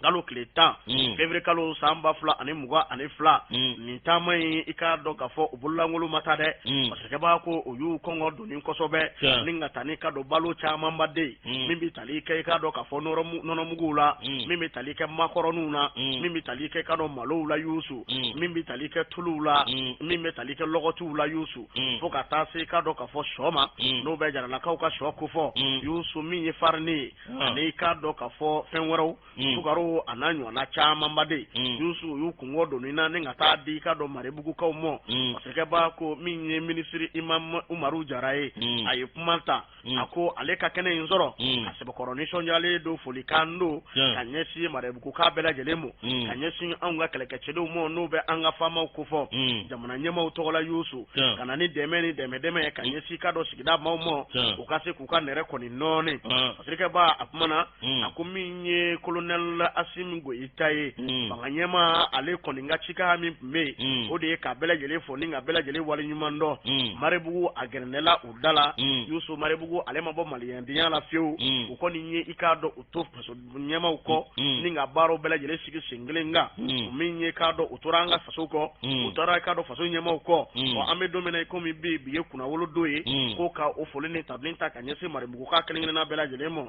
[SPEAKER 1] kalo tile 10 février kalo san 2022 nin taama in i k'a dɔn k'a fɔ u bololankolon ma taa dɛ parce que b'a ko u y'u kɔngɔ doni kosɛbɛ ni ka taa n'i k'a dɔn balo camanba de ye min bɛ tali kɛ i k'a dɔn k'a fɔ nɔnɔmuguw la min bɛ tali kɛ makɔrɔniw na min bɛ tali kɛ i k'a dɔn malow la Yusu min bɛ tali kɛ tuluw la min bɛ tali kɛ lɔgɔtiw la Yusu fo ka taa se i k'a dɔn k'a fɔ sɔ ma n'o bɛ jaralakaw ka sɔ kofɔ Yusu min ye farini ye ani i k'a dɔn k'a fɔ fɛn wɛrɛw Sukaro a n'a ɲɔgɔnna camanba de Yusu u y'u kunkɔ don nin na ni ka taa di i k'a dɔn Marebugukaw ma. Fasirikɛba ko min ye minisiri Imam Umaru Jara ye, a ye kuma ta. A ko ale ka kɛnɛ in sɔrɔ, a sɛbɛkɔrɔ nisɔndiyalen don, folikan don ka ɲɛsin Marebuguka bɛɛ lajɛlen ma, ka ɲɛsin anw ka kɛlɛkɛcɛdenw ma n'o bɛ an ka faamaw kofɔ jamana ɲɛmaaw tɔgɔ la Yusu, ka na ni dɛmɛ ni dɛmɛ dɛmɛ ye ka ɲɛsin i k'a dɔn sigida maaw ma, u ka se k'u ka nɛrɛ kɔni nɔɔni. Fasirikɛba a kumana, a ko min ye kolonɛli Asimi Goyita ye, fanga ɲɛmaa, ale kɔni ka cikan min tun bɛ yen, o de ye ka bɛɛ lajɛlen fo ni ka bɛɛ lajɛlen waleɲuman dɔn. Marebugu a gɛrɛndɛla u da la, Yusu Marebugu ale ma bɔ maliyɛndenya la fiyewu. U kɔni ye i k'a dɔn u to faso ɲɛmaaw kɔ ni ka baaraw bɛɛ lajɛlen sigi sen kelen kan. Min ye k'a dɔn u tora an ka faso kɔ, u tora i k'a dɔn faso ɲɛmaaw kɔ. Ɔ, an bɛ don min na i komi bi, bi ye kunnawolo don ye, ko ka o foli ni tanuni ta ka ɲɛsin Marebuguka kelen kelenna bɛɛ lajɛlen ma.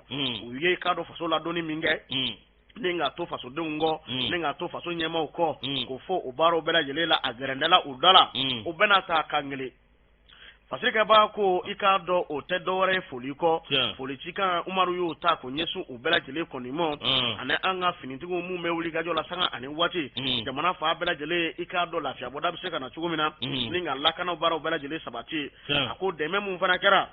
[SPEAKER 1] U ye i k'a dɔn faso ladonni min kɛ ni k'a to fasodenw kɔ, ni k'a to faso ɲɛmaaw kɔ, k'o fɔ o baaraw bɛɛ lajɛlen la, a gɛrɛndɛla u da la. O bɛna ta ka ngele. Fasirikɛba ko i k'a dɔn o tɛ dɔwɛrɛ ye foli kɔ. Foli cikan Umaru y'o ta k'o ɲɛsin u bɛɛ lajɛlen kɔni ma, ani an ka finitigiw minnu bɛ wulikajɔ la sanga ani waati, jamana fan bɛɛ lajɛlen, i k'a dɔn lafiyabɔda bɛ se ka na cogo min na ni ka lakana baaraw bɛɛ lajɛlen sabati. A ko dɛmɛ min fana kɛra,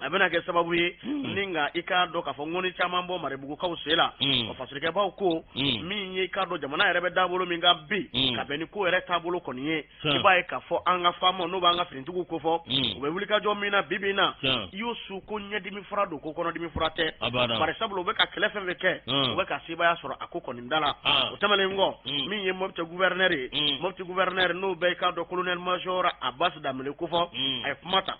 [SPEAKER 1] a bɛna kɛ sababu ye ni nka i k'a dɔn k'a fɔ ŋɔni caman bɔ Marebugukaw sen la. Ɔ, fasirikɛbaw ko min ye i k'a dɔn jamana yɛrɛ bɛ taabolo min kan bi, ka bɛn ni ko yɛrɛ taabolo kɔni ye, i b'a ye k'a fɔ an ka faamaw n'o b'an ka finitigiw kofɔ, u bɛ wulikajɔ min na bi bi in na, Yusu, ko ɲɛdimi fura don, ko kɔnɔdimi fura tɛ, bari sabula u bɛ ka kɛlɛ fɛn fɛn kɛ, u bɛ ka sebaaya sɔrɔ a ko kɔni da la. O tɛmɛnen kɔ, min ye Mopti gouverneur ye, Mopti gouverneur n'o bɛ i k'a dɔn colonel major Abbas Danbele kofɔ, a ye kuma ta.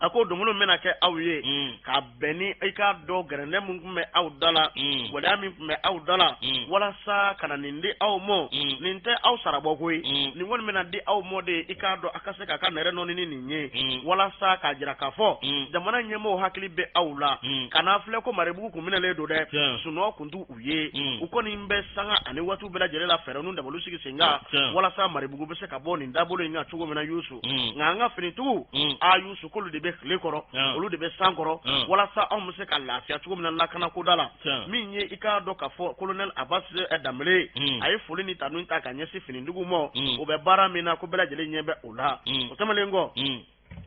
[SPEAKER 1] A ko donbolo bɛna kɛ aw ye ka bɛn ni i k'a dɔn gɛrɛndɛ min tun bɛ aw da la, gɛlɛya min tun bɛ aw da la, walasa ka na nin di aw ma. Nin tɛ aw sarabɔko ye, nin kɔni bɛna di aw ma de, i k'a dɔn a ka se k'a ka nɛrɛ nɔɔni ni nin ye, walasa k'a jira k'a fɔ jamana ɲɛmɔgɔw hakili bɛ aw la. Kana filɛ ko Marebugu kun minɛlen don dɛ, sunɔgɔ kun t'u ye. U kɔni bɛ sanga ani waatiw bɛɛ lajɛlen la fɛɛrɛ n'u dabaliw sigi sen kan walasa Marebugu bɛ se ka bɔ nin dabolo in kan cogo min na, Yusu. Nka an ka finitigiw, a Yusu, k'olu de bɛ tile kɔrɔ, olu de bɛ san kɔrɔ, walasa anw bɛ se ka lafiya cogo min na lakanako da la. Min ye i k'a dɔn k'a fɔ colonel Abbas Danbele, a ye foli ni tanu ta ka ɲɛsin finitigiw ma, u bɛ baara min na, ko bɛɛ lajɛlen ɲɛ bɛ o la. O tɛmɛnen kɔ,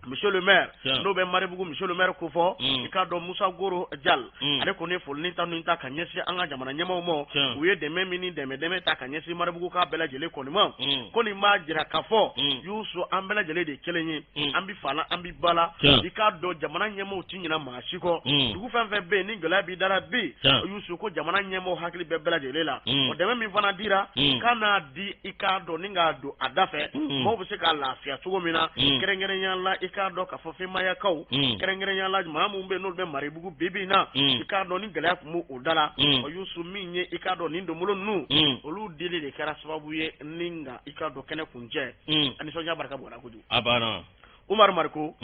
[SPEAKER 1] monsieur le maire, n'o bɛ Marebugu monsieur le maire kofɔ, i k'a dɔn Musa Goro Jal, ale kɔni ye foli ni tanu ta ka ɲɛsin an ka jamana ɲɛmaaw ma. U ye dɛmɛ min ni dɛmɛ dɛmɛ ta ka ɲɛsin Marebuguka bɛɛ lajɛlen kɔni ma, ko nin b'a jira k'a fɔ, Yusu, an bɛɛ lajɛlen de ye kelen ye, an bɛ fa la, an bɛ ba la. I k'a dɔn jamana ɲɛmaaw tɛ ɲinɛ maa si kɔ. Dugu fɛn fɛn bɛ yen ni gɛlɛya b'i da la bi, Yusu, ko jamana ɲɛmaaw hakili bɛ bɛɛ lajɛlen la. O dɛmɛ min fana dira, k'a n'a di i k'a dɔn ni k'a don a da fɛ, maaw bɛ se ka lafiya cogo min na, kɛrɛnkɛrɛnya la i k'a dɔn k'a fɔ Femayakaw, kɛrɛnkɛrɛnya la maa minnu bɛ yen n'olu bɛ Marebugu bi bi in na, i k'a dɔn ni gɛlɛya tun b'o da la. Ɔ Yusu, min ye i k'a dɔn nin donbolo ninnu, olu dili de kɛra sababu ye ni nka i k'a dɔn kɛnɛ kuncɛ a nisɔndiya barika bonyana kojugu.
[SPEAKER 2] A banna.
[SPEAKER 1] Umaru Mariko,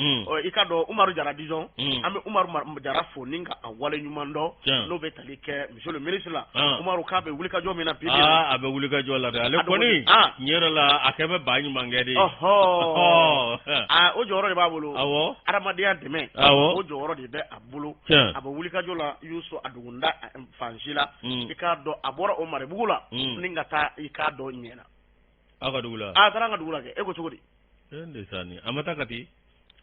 [SPEAKER 1] i k'a dɔn Umaru Jara disons, an bɛ Umaru Jara fo ni ka a wale ɲuman dɔn, n'o bɛ tali kɛ monsieur le ministre la. Umaru k'a bɛ wulikajɔ min na bi bi in na.
[SPEAKER 2] A bɛ wulikajɔ la dɛ, ale kɔni tiɲɛ yɛrɛ la a kɛ bɛ ba ɲumankɛ de ye.
[SPEAKER 1] Ɔhɔ, o jɔyɔrɔ de b'a bolo. Adamadenya dɛmɛ, o jɔyɔrɔ de bɛ a bolo. A bɛ wulikajɔ la Yusu, a dogunda fan si la. I k'a dɔn a bɔra o Marebugu la ni ka taa i k'a dɔn Ɲɛna.
[SPEAKER 2] Aw ka dugu la.
[SPEAKER 1] A taara an ka dugu la kɛ, e ko cogo di?
[SPEAKER 2] Sani an ma taa Kati.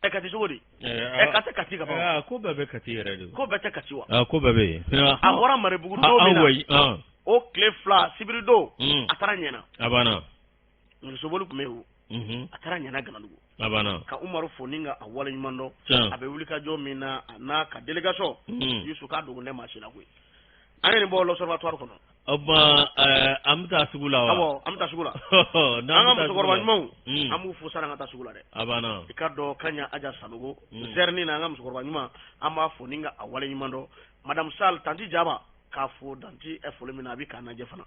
[SPEAKER 1] Ɛ Kati cogo di? Ɛ ka tɛ Kati ka ban.
[SPEAKER 2] Ko bɛɛ bɛ Kati yɛrɛ de.
[SPEAKER 1] Ko bɛɛ tɛ Kati wa?
[SPEAKER 2] Ko bɛɛ bɛ yen.
[SPEAKER 1] A bɔra Marebugu don min na, o tile 2 sibiri don, a taara Ɲɛna.
[SPEAKER 2] A banna.
[SPEAKER 1] Nɛgɛsoboli tun bɛ yen o. A taara Ɲɛna Ganadugu.
[SPEAKER 2] A banna.
[SPEAKER 1] Ka Umaru fo ni ka a wale ɲuman dɔn. A bɛ wulikajɔ min na, a n'a ka délégation. Yusu k'a dogo ne maa si la koyi. An ye nin bɔ l'observatoire kɔnɔ.
[SPEAKER 2] O tuma an bɛ taa sugu la wa?
[SPEAKER 1] Awɔ, an bɛ taa sugu la. An ka musokɔrɔba ɲumanw, an b'u fo sani an ka taa sugu la dɛ.
[SPEAKER 2] A banna.
[SPEAKER 1] I k'a dɔn Kaɲa Aja Sanogo, zɛrɛni na, an ka musokɔrɔba ɲuman, an b'a fo ni ka a wale ɲuman dɔn. Madame Sall, tanti Jaba, k'a fo dan tɛ foli min na, a bɛ k'an lajɛ fana.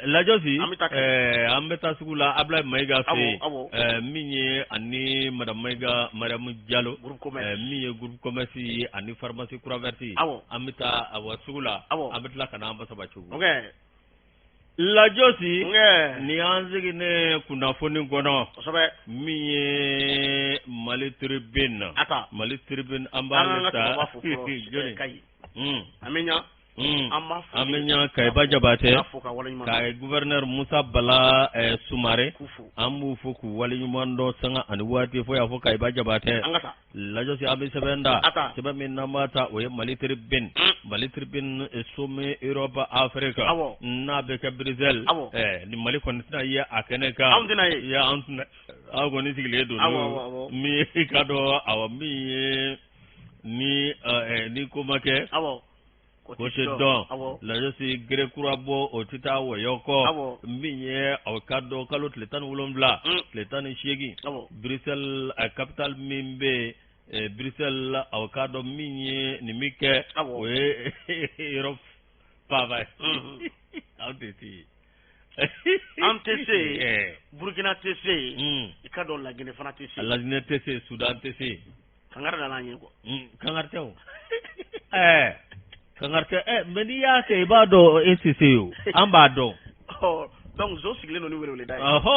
[SPEAKER 2] Lajɔsi, an bɛ taa sugu la Ablaye Mayiga fɛ yen, min ye ani madame Mayiga Mariamu Jalo, min ye groupe commerce ye ani pharmacie Croix Verte, an bɛ taa awa sugu la, an bɛ tila ka na an basaba cogo. Lajɔsi, nin y'an seginnen kunnafoni kɔnɔ, min ye Mali Tribune, Mali Tribune an b'a ta
[SPEAKER 1] jɔni, an bɛ ɲa. An b'a
[SPEAKER 2] fo. An bɛ ɲa Kayiba Jabatɛ, ka gouverneur Musa Bala Sumare, an b'u fo k'u waleɲuman dɔn sanga ani waati fo y'a fɔ Kayiba Jabatɛ.
[SPEAKER 1] An ka taa.
[SPEAKER 2] Lajɔsi an bɛ sɛbɛn da sɛbɛn min n'an b'a ta o ye Mali Tribune Mali Tribune sommet Europe Afrique n'a bɛ kɛ Bruxelles ni Mali kɔni tɛna ye a kɛnɛ kan
[SPEAKER 1] anw tɛna ye
[SPEAKER 2] an tɛna aw kɔni sigilen don min i k'a dɔn awɔ min ye ni ni ko ma kɛ ko tɛ dɔn lajɔsi gere kura bɔ o tɛ taa wɔyɔ kɔ min ye aw k'a dɔn kalo tile 17 tile 18 Bruxelles capitale min bɛ yen Bruxelles aw k'a dɔn min ye nin min kɛ o ye Europe faaba ye aw tɛ se yen.
[SPEAKER 1] An tɛ se yen, Burukina tɛ se yen, i k'a dɔn Laginɛ fana tɛ se
[SPEAKER 2] yen. Laginɛ tɛ se yen, Sudan tɛ se yen.
[SPEAKER 1] Kangari da an ye quoi.
[SPEAKER 2] Kangari tɛ o. Ɛɛ kangari tɛ ɛ mais n'i y'a kɛ i b'a dɔn e tɛ se o an b'a dɔn.
[SPEAKER 1] Ɔ donc nson sigilen don ni weleweleda ye.
[SPEAKER 2] Ɔhɔ.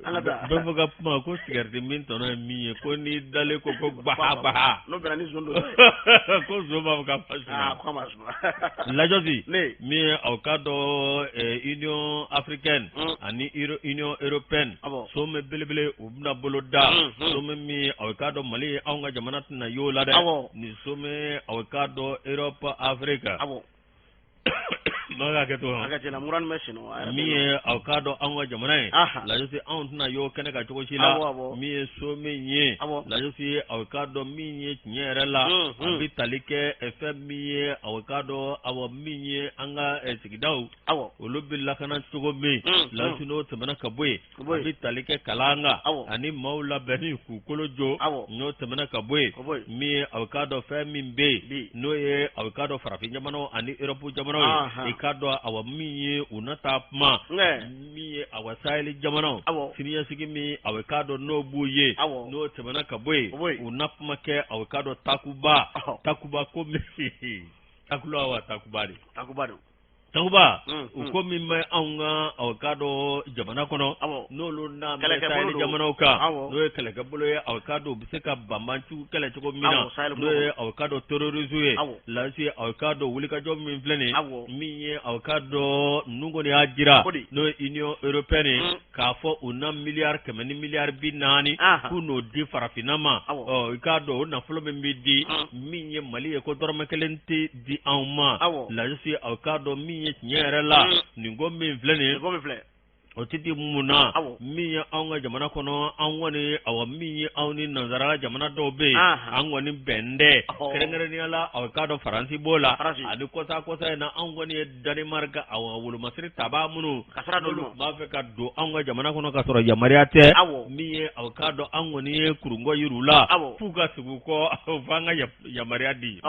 [SPEAKER 2] An ka taa. Bɛɛ fɔ ka kuma ko sigarɛti min tɔnɔ ye min ye ko n'i dalen ko ko gbaha gbaha.
[SPEAKER 1] N'o bɛnna ni nson don ye.
[SPEAKER 2] Ko nson b'a fɔ k'a ma
[SPEAKER 1] sunɔgɔ. Aa k'a ma sunɔgɔ.
[SPEAKER 2] Lajɔsi. Ne. Min ye aw k'a dɔn Union africaine. Ani Union européenne.
[SPEAKER 1] Awɔ.
[SPEAKER 2] Sommet belebele u bɛna bolo da sommet min aw k'a dɔn Mali anw ka jamana tɛna y'o la dɛ nin sommet aw k'a dɔn Europe Afrique min ye aw k'a dɔn anw ka jamana ye lajɔsi anw tɛna y'o kɛnɛ kan cogo si la min ye sommet ye lajɔsi aw k'a dɔn min ye tiɲɛ yɛrɛ la a bɛ tali kɛ fɛn min ye aw k'a dɔn awa min ye an ka sigidaw olu bɛ lakana cogo min lajɔsi n'o tɛmɛna ka bɔ yen a bɛ tali kɛ kalan kan ani maaw labɛnni k'u kolo jo n'o tɛmɛna ka bɔ yen min ye aw k'a dɔn fɛn min bɛ yen n'o ye aw k'a dɔn farafin jamanaw ani Europe jamanaw ye i k'a dɔn awa min ye u na taa kuma min ye awa saheli jamanaw siniɲɛsigi min aw k'a dɔn n'o b'u ye n'o tɛmɛna ka bɔ yen u na kuma kɛ aw k'a dɔn takuba takuba ko min takula wa takuba de
[SPEAKER 1] takuba don
[SPEAKER 2] Takuba o ko min bɛ anw ka aw k'a dɔn jamana kɔnɔ n'olu n'a bɛ saheli jamanaw kan n'o ye kɛlɛkɛbolo ye aw k'a dɔn u bɛ se ka banbaanciw kɛlɛ cogo min na n'o ye aw k'a dɔn terrorisme ye lasi aw k'a dɔn wulikajɔ min filɛ nin min ye aw k'a dɔn ninnu kɔni y'a jira n'o ye Union européenne ye k'a fɔ u na miliyari 100 ni miliyari 40 k'u n'o di farafinna ma ɔ i k'a dɔn o nafolo min bɛ di min ye Mali ye ko dɔrɔmɛ kelen tɛ di anw ma lasi aw k'a dɔn min ye tiɲɛ yɛrɛ la nin ko min filɛ nin o tɛ di mun na min ye anw ka jamana kɔnɔ an kɔni awa min ye anw ni nansara jamana dɔw bɛ yen an kɔni bɛn tɛ kɛrɛnkɛrɛnnenya la aw k'a dɔn Faransi b'o la ani kɔsa kɔsa in na anw kɔni ye Danemark awa wolomasiri tabaa minnu n'olu tun b'a fɛ ka don anw ka jamana kɔnɔ ka sɔrɔ yamaruya tɛ min ye aw k'a dɔn anw kɔni ye kurungɔ yir'u la f'u ka segin u kɔ f'an ka yamaruya di.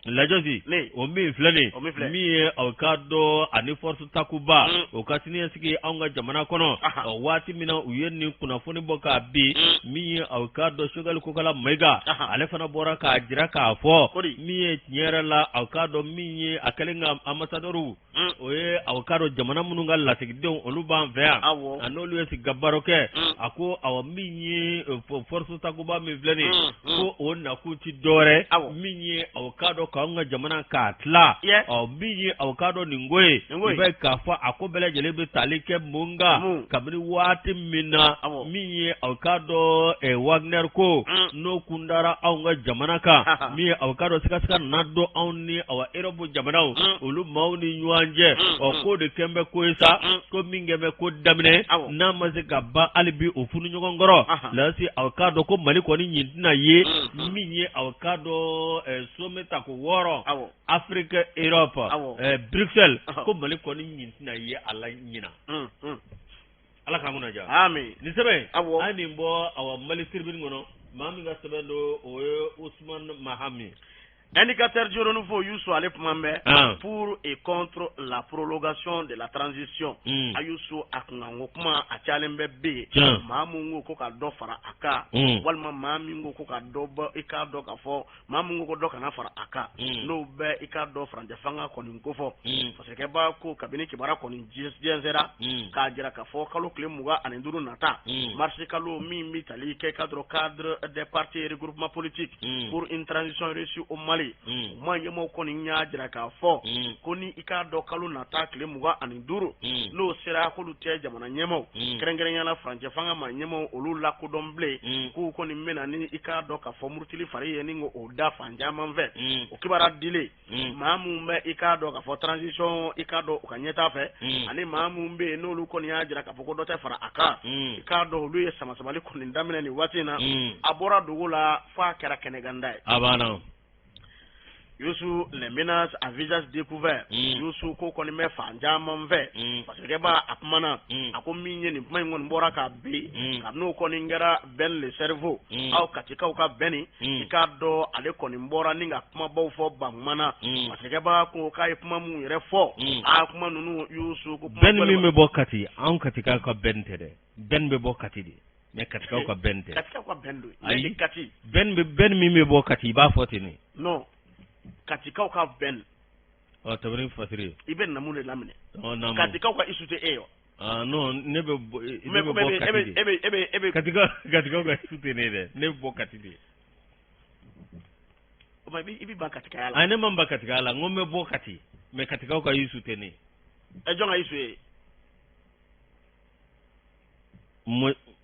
[SPEAKER 2] Lajɔsi o min filɛ nin min ye aw k'a dɔn ani force Takuba o ka siniɲɛsigi anw ka jamana kɔnɔ waati min na u ye nin kunnafoni bɔ k'a bin min ye aw k'a dɔn Choguel Kokala Mayiga ale fana bɔra k'a jira k'a fɔ min ye tiɲɛ yɛrɛ la aw k'a dɔn min ye a kɛlen ka ambassadeur o ye aw k'a dɔn jamana minnu ka lasigidenw olu b'an fɛ yan a n'olu ye sigi ka baro kɛ a ko awa min ye force Takuba min filɛ nin ko o nakun tɛ dɔwɛrɛ min ye aw k'a dɔn k'anw ka jamana k'a tila ɔ min ye aw k'a dɔn nin ko ye i b'a ye k'a fɔ a ko bɛɛ lajɛlen bɛ tali kɛ mun kan kabini waati min na min ye aw k'a dɔn Wagner ko n'o kun dara anw ka jamana kan min ye aw k'a dɔn sigasiga nana don anw ni awa Europe jamanaw olu maaw ni ɲɔgɔn cɛ ɔ k'o de kɛn bɛ ko ye sa ko min kɛn bɛ ko daminɛ n'a ma se ka ban hali bi o funu ɲɔgɔn kɔrɔ lasi aw k'a dɔn ko Mali kɔni ɲin tɛna ye min ye aw k'a dɔn sommet tako 6 Afrique Europe Bruxelles ko Mali kɔni ɲin tɛna ye a la ɲinan. Ala k'an kunna diya.
[SPEAKER 1] Amin.
[SPEAKER 2] Nin sɛbɛn in, an ye nin bɔ awa Mali Tribune kɔnɔ, maa min ka sɛbɛn don o ye Usumani Mahami.
[SPEAKER 1] Indicateur du renouveau Youssou ale kuma bɛ pour et contre la prolongation de la transition a Youssou a kunkanko kuma a cayalen bɛ bɛ yen maa min ko ko ka dɔ fara a kan walima maa min ko ko ka dɔ bɔ i k'a dɔn k'a fɔ maa min ko ko dɔ kana fara a kan n'o bɛ i k'a dɔn furancɛ fanga kɔni kofɔ fasɛkɛba ko kabini kibaruya kɔni jɛnsɛnra k'a jira k'a fɔ kalo tile 25 nata marisi kalo min bɛ tali kɛ cadre cadre des partis et regroupements politiques pour une transition réussie au Mali. Mali o maa ɲɛmaaw kɔni y'a jira k'a fɔ ko ni i k'a dɔn kalo nata tile 25 n'o sera k'olu tɛ jamana ɲɛmaaw kɛrɛnkɛrɛnya la furancɛ fanga maa ɲɛmaaw olu lakodɔn bilen k'u kɔni bɛna ni i k'a dɔn k'a fɔ murutili fari ye ni k'o da fan caman fɛ o kibaruya dilen maa minnu bɛ i k'a dɔn k'a fɔ transition i k'a dɔn u ka ɲɛtaa fɛ ani maa minnu bɛ yen n'olu kɔni y'a jira k'a fɔ ko dɔ tɛ fara a kan i k'a dɔn olu ye samasamali kɔni daminɛ nin waati in na a bɔra dogo la f'a kɛra kɛnɛganda ye
[SPEAKER 2] a banna
[SPEAKER 1] Yusu les menaces à visage découvert Yusu ko kɔni bɛ fan caman fɛ fasirikɛba a kumana a ko min ye nin kuma in kɔni bɔra ka bin kabini n'o kɔni kɛra Ben le cerveau aw katikaw ka Ben i k'a dɔn ale kɔni bɔra ni ka kumabaw fɔ bankumana fasirikɛba ko k'a ye kuma minnu yɛrɛ fɔ a kuma ninnu Yusu ko
[SPEAKER 2] Ben min bɛ bɔ Kati anw katikaw ka Ben tɛ dɛ Ben bɛ bɔ Kati de mais katikaw ka Ben tɛ
[SPEAKER 1] katikaw ka Ben don ayi
[SPEAKER 2] Kati Ben bɛ Ben min bɛ bɔ Kati i b'a fɔ ten ne
[SPEAKER 1] non katikaw ka Ben
[SPEAKER 2] ɔ tɛmɛ ni fasiri
[SPEAKER 1] i bɛ namu de laminɛ katikaw ka Isu tɛ e ye wa
[SPEAKER 2] Ah non ne bɛ bɔ ne bɛ bɔ Kati de
[SPEAKER 1] e bɛ
[SPEAKER 2] katikaw ka Isu tɛ ne ye dɛ ne bɛ bɔ Kati de
[SPEAKER 1] o ma i bɛ ban katikaya
[SPEAKER 2] la ayi ne ma ban katikaya la n ko n bɛ bɔ Kati mais katikaw ka Isu tɛ ne ye
[SPEAKER 1] ɛ jɔn ka Isu ye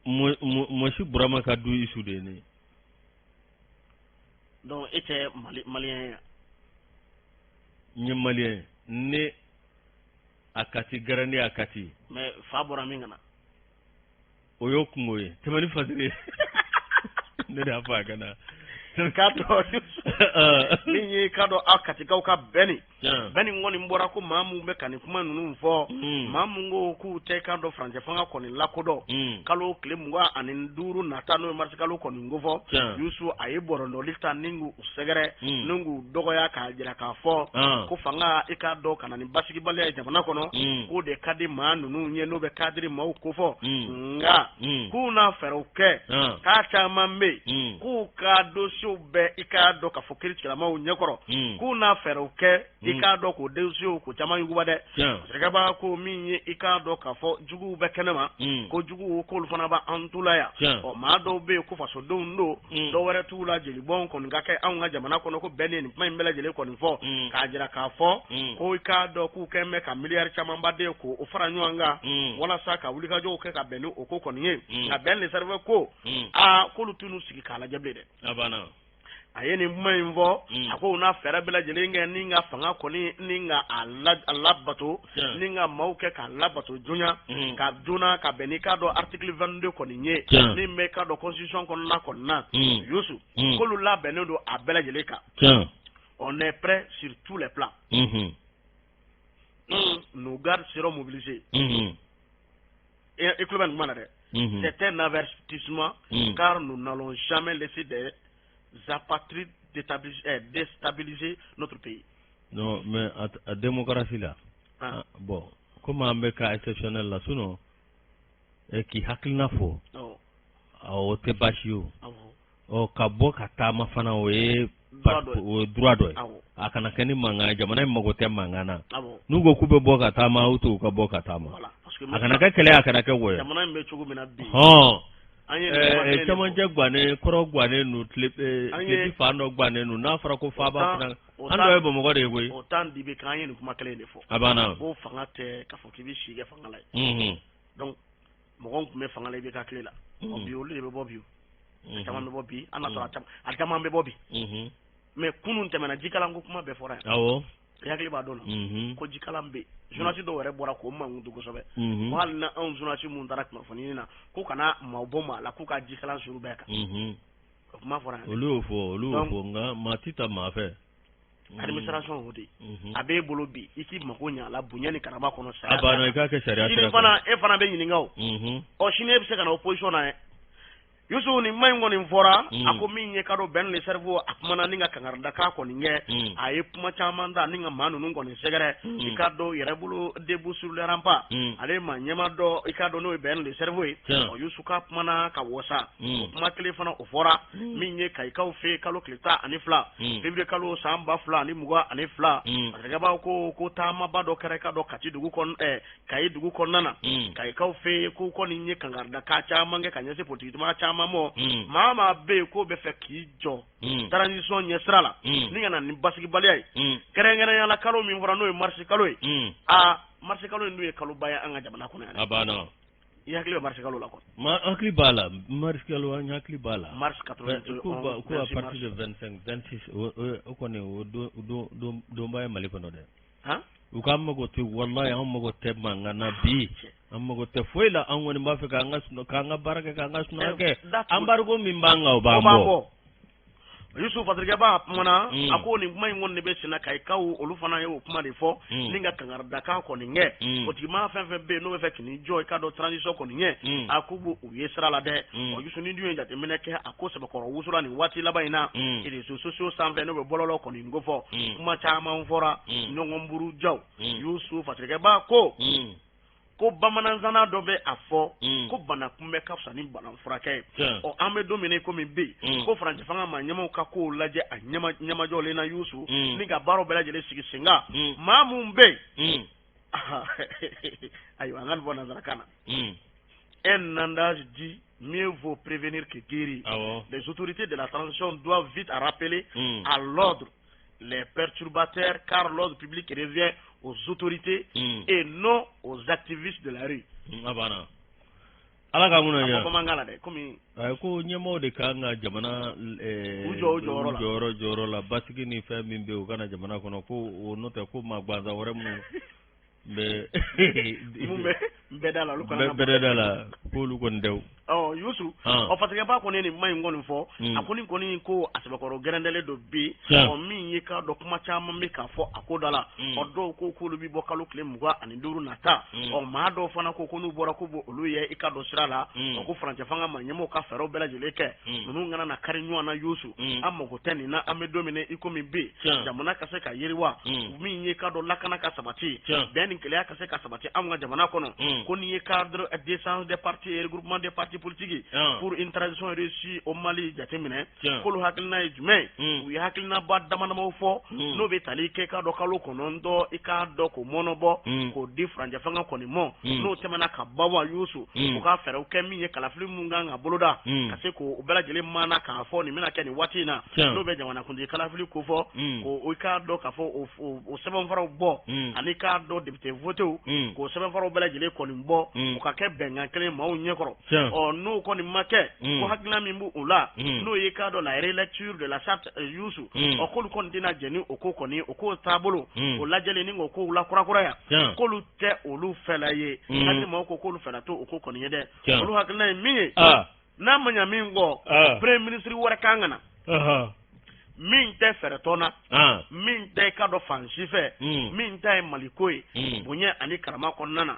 [SPEAKER 2] Mɔsi Burama ka du Isu de ye ne ye
[SPEAKER 1] donc e tɛ mali maliyɛn ye
[SPEAKER 2] n ye maliyɛn ye né à Kati grandi à Kati
[SPEAKER 1] mais fa bɔra min ka na
[SPEAKER 2] o y'o kungo ye tɛmɛ ni fasiri ye ne de y'a fɔ a ka na
[SPEAKER 1] k'a dɔn min ye k'a dɔn aw katikaw ka Ben Ben kɔni bɔra ko maa minnu bɛ ka nin kuma ninnu fɔ maa minnu ko k'u tɛ k'a dɔn furancɛ fanga kɔni lakodɔn kalo tile 25 nata n'o ye marisi kalo kɔni kofɔ Yusu a ye bɔrɔntɔli ta ni k'u sɛgɛrɛ ni k'u dɔgɔya k'a jira k'a fɔ ko fanga i k'a dɔn ka na ni basigibaliya ye jamana kɔnɔ k'o de ka di maa ninnu ye n'o bɛ kadiri maaw kofɔ nka k'u na fɛɛrɛw kɛ k'a caman bɛ yen k'u ka dosiyew bɛ i k'a dɔn k'a fɔ kiiritigɛlamaaw ɲɛkɔrɔ k'u na fɛɛrɛw kɛ i k'a dɔn k'o dosiyew ko caman yuguba dɛ sirikɛba ko min ye i k'a dɔn k'a fɔ juguw bɛ kɛnɛma ko juguw k'olu fana b'an tu la yan ɔ maa dɔw bɛ yen ko fasodenw don dɔw wɛrɛ t'u la jelibɔn kɔni ka kɛ anw ka jamana kɔnɔ ko Ben ye nin kuma in bɛɛ lajɛlen kɔni fɔ k'a jira k'a fɔ ko i k'a dɔn k'u kɛn bɛ ka miliyari camanba de k'o fara ɲɔgɔn kan walasa ka wulikajɔw kɛ ka bɛn ni o ko kɔni ye nka Ben le cerveau ko aa k'olu t'u sigi k'a lajɛ bilen
[SPEAKER 2] dɛ a banna
[SPEAKER 1] a ye nin kuma in fɔ a ko u na fɛɛrɛ bɛɛ lajɛlen kɛ ni ka fanga kɔni ni ka a labato ni ka maaw kɛ k'a labato joona ka joona ka bɛn n'i k'a dɔn article 22 kɔni ye min bɛ k'a dɔn constitution kɔnɔna kɔni na Yusu k'olu labɛnnen don a bɛɛ lajɛlen kan on est prêt sur tous les plans nos gardes seront mobilisés i tulo bɛ nin kuma na dɛ c'est un avertissement car nous n'allons jamais laisser des apatrides déstabiliser notre pays.
[SPEAKER 2] Non, mais a démocratie la ah. Bon, comme an bɛ cas exceptionnel la sinon k'i hakilina fɔ o tɛ baasi ye o ɔ ka bɔ ka taama fana o ye o ye droit dɔ ye a kana kɛ ni mankan ye jamana in mago tɛ mankan na n'u ko k'u bɛ bɔ ka taama u t'u ka bɔ ka taama a kana kɛ kɛlɛ a kana kɛ wɔyɔ
[SPEAKER 1] jamana in bɛ cogo min na bi
[SPEAKER 2] hɔn cɛmancɛ gannen kɔrɔn gannen don tilebin fan dɔ gannen don n'a fɔra ko faaba fana an dɔ ye bamakɔ de ye koyi
[SPEAKER 1] o temps d'IBK an ye nin kuma kelen in de fɔ
[SPEAKER 2] a banna
[SPEAKER 1] ko fanga tɛ k'a fɔ k'i bɛ si kɛ fanga la ye donc mɔgɔw tun bɛ fanga la IBK tile la bi olu de bɛ bɔ bi a caman bɛ bɔ bi an n'a sɔrɔ a caman bɛ bɔ bi mais kunun tɛmɛna jikalan ko kuma bɛɛ fɔra yan
[SPEAKER 2] awɔ
[SPEAKER 1] i hakili b'a dɔn na ko jikalan bɛ yen journaliste dɔw yɛrɛ bɔra k'o mankutu kosɛbɛ ko hali na anw journaliste minnu taara kunnafoni ɲini na ko kana maaw bɔ maa la k'u ka jikalan suru bɛɛ kan o kuma fɔra yan
[SPEAKER 2] olu y'o fɔ olu y'o fɔ nka maa tɛ ta maa fɛ
[SPEAKER 1] administration o de a b'e bolo bi i k'i mako ɲɛ a la bonya ni karama kɔnɔ
[SPEAKER 2] saya a banna i k'a kɛ sariya
[SPEAKER 1] sini fana e fana bɛ ɲininka o ɔ sini e bɛ se ka na opposition na Yusu nin kuma in kɔni fɔra a ko min ye ka dɔn Ben le cerveau a kumana ni ka kangaridakan kɔni kɛ a ye kuma caman ta ni ka maa ninnu kɔni sɛgɛrɛ i k'a dɔn yɛrɛbolo debout sur les remparts ale maa ɲɛmaa dɔ i k'a dɔn n'o ye Ben le cerveau ye ɔ Yusu k'a kumana ka wasa o kuma kelen fana o fɔra min ye kayikaw fɛ kalo tile 12 février kalo san 2022 masakɛbaw ko taamaba dɔ kɛra i k'a dɔn kati dugu kɔnɔ kayi dugu kɔnɔna na kayikaw fɛ yen k'u kɔni ye kangaridakan caman kɛ ka ɲɛsin politikitɔn caman caman mɔ maa maa bɛ yen k'o bɛ fɛ k'i jɔ transition ɲɛsira la ni ka na ni basigibaliya ye, kɛrɛnkɛrɛnnenya la kalo min fɔra n'o ye marisi kalo ye. Aa, marisi kalo in dun ye kaloba ye an ka jamana kɔnɔ yan.
[SPEAKER 2] A banna.
[SPEAKER 1] I hakili bɛ marisi kalo la kɔni?
[SPEAKER 2] Ma hakili b'a la, marisi kalo, an hakili b'a la.
[SPEAKER 1] Mars 81.
[SPEAKER 2] Ko à partir de 25, 26, o kɔni, o don donba ye Mali kɔnɔ dɛ.
[SPEAKER 1] Han.
[SPEAKER 2] U k'an mago tɛ, walayi, an mago tɛ mankan na bi, an mago tɛ foyi la. An kɔni b'a fɛ k'an ka sunɔgɔ, k'an ka baara kɛ, k'an ka sunɔgɔ kɛ. Embargo min b'an kan, o b'an bɔ.
[SPEAKER 1] Yusuf Fasirikɛba kumana. A ko nin kuma in kɔni de bɛ senna, Kayikaw olu fana ye o kuma de fɔ ni ka kankaridakan kɔni kɛ. Politikima fɛn fɛn bɛ yen n'o bɛ fɛ k'i jɔ i ka dɔn transition kɔni ɲɛ, a k'u b'u ye sira la dɛ. Ɔ Yusuf, ni dun ye jateminɛ kɛ, a ko sɛbɛkɔrɔ wusula nin waati laban in na réseaux sociaux sanfɛ, n'o bɛ bɔlɔlɔ kɔni ko fɔ, kuma caman fɔra, ɲɔgɔn burujaw. Yusuf Fasirikɛba ko bamananzana dɔ bɛ a fɔ ko bana kunbɛ ka fisa ni bana furakɛ ye. Ɔ, an bɛ don min na i komi bi, ko furancɛ fanga maa ɲɛmaw ka kow lajɛ a ɲɛmajɔlen na, Yusu, ni ka baaraw bɛɛ lajɛlen sigi sen kan. Maa mun bɛ yen, ayiwa, an ka nin fɔ nansarakan na: un adage dit: mieux vaut prévenir que guérir. Les autorités de la transition doivent vite rappeler à l'ordre les perturbateurs, car l'ordre public revient aux autorités et non aux activistes de la rue.
[SPEAKER 2] A banna, Ala k'an kunna
[SPEAKER 1] A
[SPEAKER 2] diya.
[SPEAKER 1] fɔ bamanankan la dɛ, komi
[SPEAKER 2] Ayi, ko ɲɛmaaw de kan ka jamana
[SPEAKER 1] u jɔ u jɔyɔrɔ la.
[SPEAKER 2] U jɔyɔrɔ la, basigi ni fɛn min bɛ yen, u kana jamana kɔnɔ ko o n'o tɛ ko maa gansan wɛrɛ minnu bɛ
[SPEAKER 1] mun bɛ bɛɛ da la, olu kana
[SPEAKER 2] bɛ bɛrɛ da la, k'olu kɔni tɛ o.
[SPEAKER 1] Ɔ Yusu, ɔ Fasirikɛba kɔni ye nin kuma in kɔni fɔ. A ko nin kɔni ko a sɛbɛkɔrɔ gɛrɛndɛlen don bi. Ɔ, min ye k'a dɔn, kuma caman bɛ k'a fɔ a ko da la. Ɔ, dɔw ko k'olu bɛ bɔ kalo tile 25 nata. Ɔ, maa dɔw fana ko ko n'u bɔra, ko b'o olu ye i ka dɔn sira la. Ɔ, ko furancɛ fanga ma ɲɛmɔgɔw ka fɛɛrɛw bɛɛ lajɛlen kɛ, ninnu kana na kari ɲɔgɔn na. Yusu, an mago tɛ nin na. An bɛ don min na i komi bi, jamana ka se ka yiriwa, min ye k'a dɔn lakana ka sabati, bɛn ni kelenya ka se ka sabati anw ka jamana kɔnɔ. Ko n'i ye cadre d'échange des partis et regroupement des partis politiques pour une transition réussie au Mali jateminɛ, k'olu hakilina ye jumɛn ye? U ye hakilinaba dama damaw fɔ, n'o bɛ tali kɛ k'a dɔn kalo 9 i k'a dɔn k'o mɔnɔbɔ k'o di furancɛ fanga kɔni mɔ. N'o tɛmɛna ka ban wa, Yusu, u ka fɛɛrɛw kɛ min ye kalafili mun kan ka boloda, ka se k'o bɛɛ lajɛlen mana k'a fɔ nin bɛna kɛ nin waati in na, n'o bɛ jamanakuntigi kalafili kofɔ, k'o i k'a dɔn k'a fɔ o sɛbɛnfuraw bɔ, ani k'a dɔn député votew, k'o sɛbɛnfuraw bɛɛ lajɛlen kɔni bɔ, o ka kɛ bɛnkan kelen maaw ɲɛkɔrɔ. Ɔ, n'o kɔni ma kɛ, ko hakilina min b'u la, n'o ye k'a dɔn la relecture de la charte, Yusu, ɔ, k'olu kɔni tɛna jɛn ni o ko kɔni, o ko taabolo o lajɛlen ni k'o kow lakurakuraya, k'olu tɛ olu fɛla ye. Hali maaw ko k'olu fɛla to o ko kɔni ye dɛ. Olu hakilina ye min ye, n'a ma ɲa min kɔ, premier ministre wɛrɛ kan ka na min tɛ fɛɛrɛtɔn na, min tɛ ka dɔn fan si fɛ, min ta ye maliko ye bonya ani karama kɔnɔna na.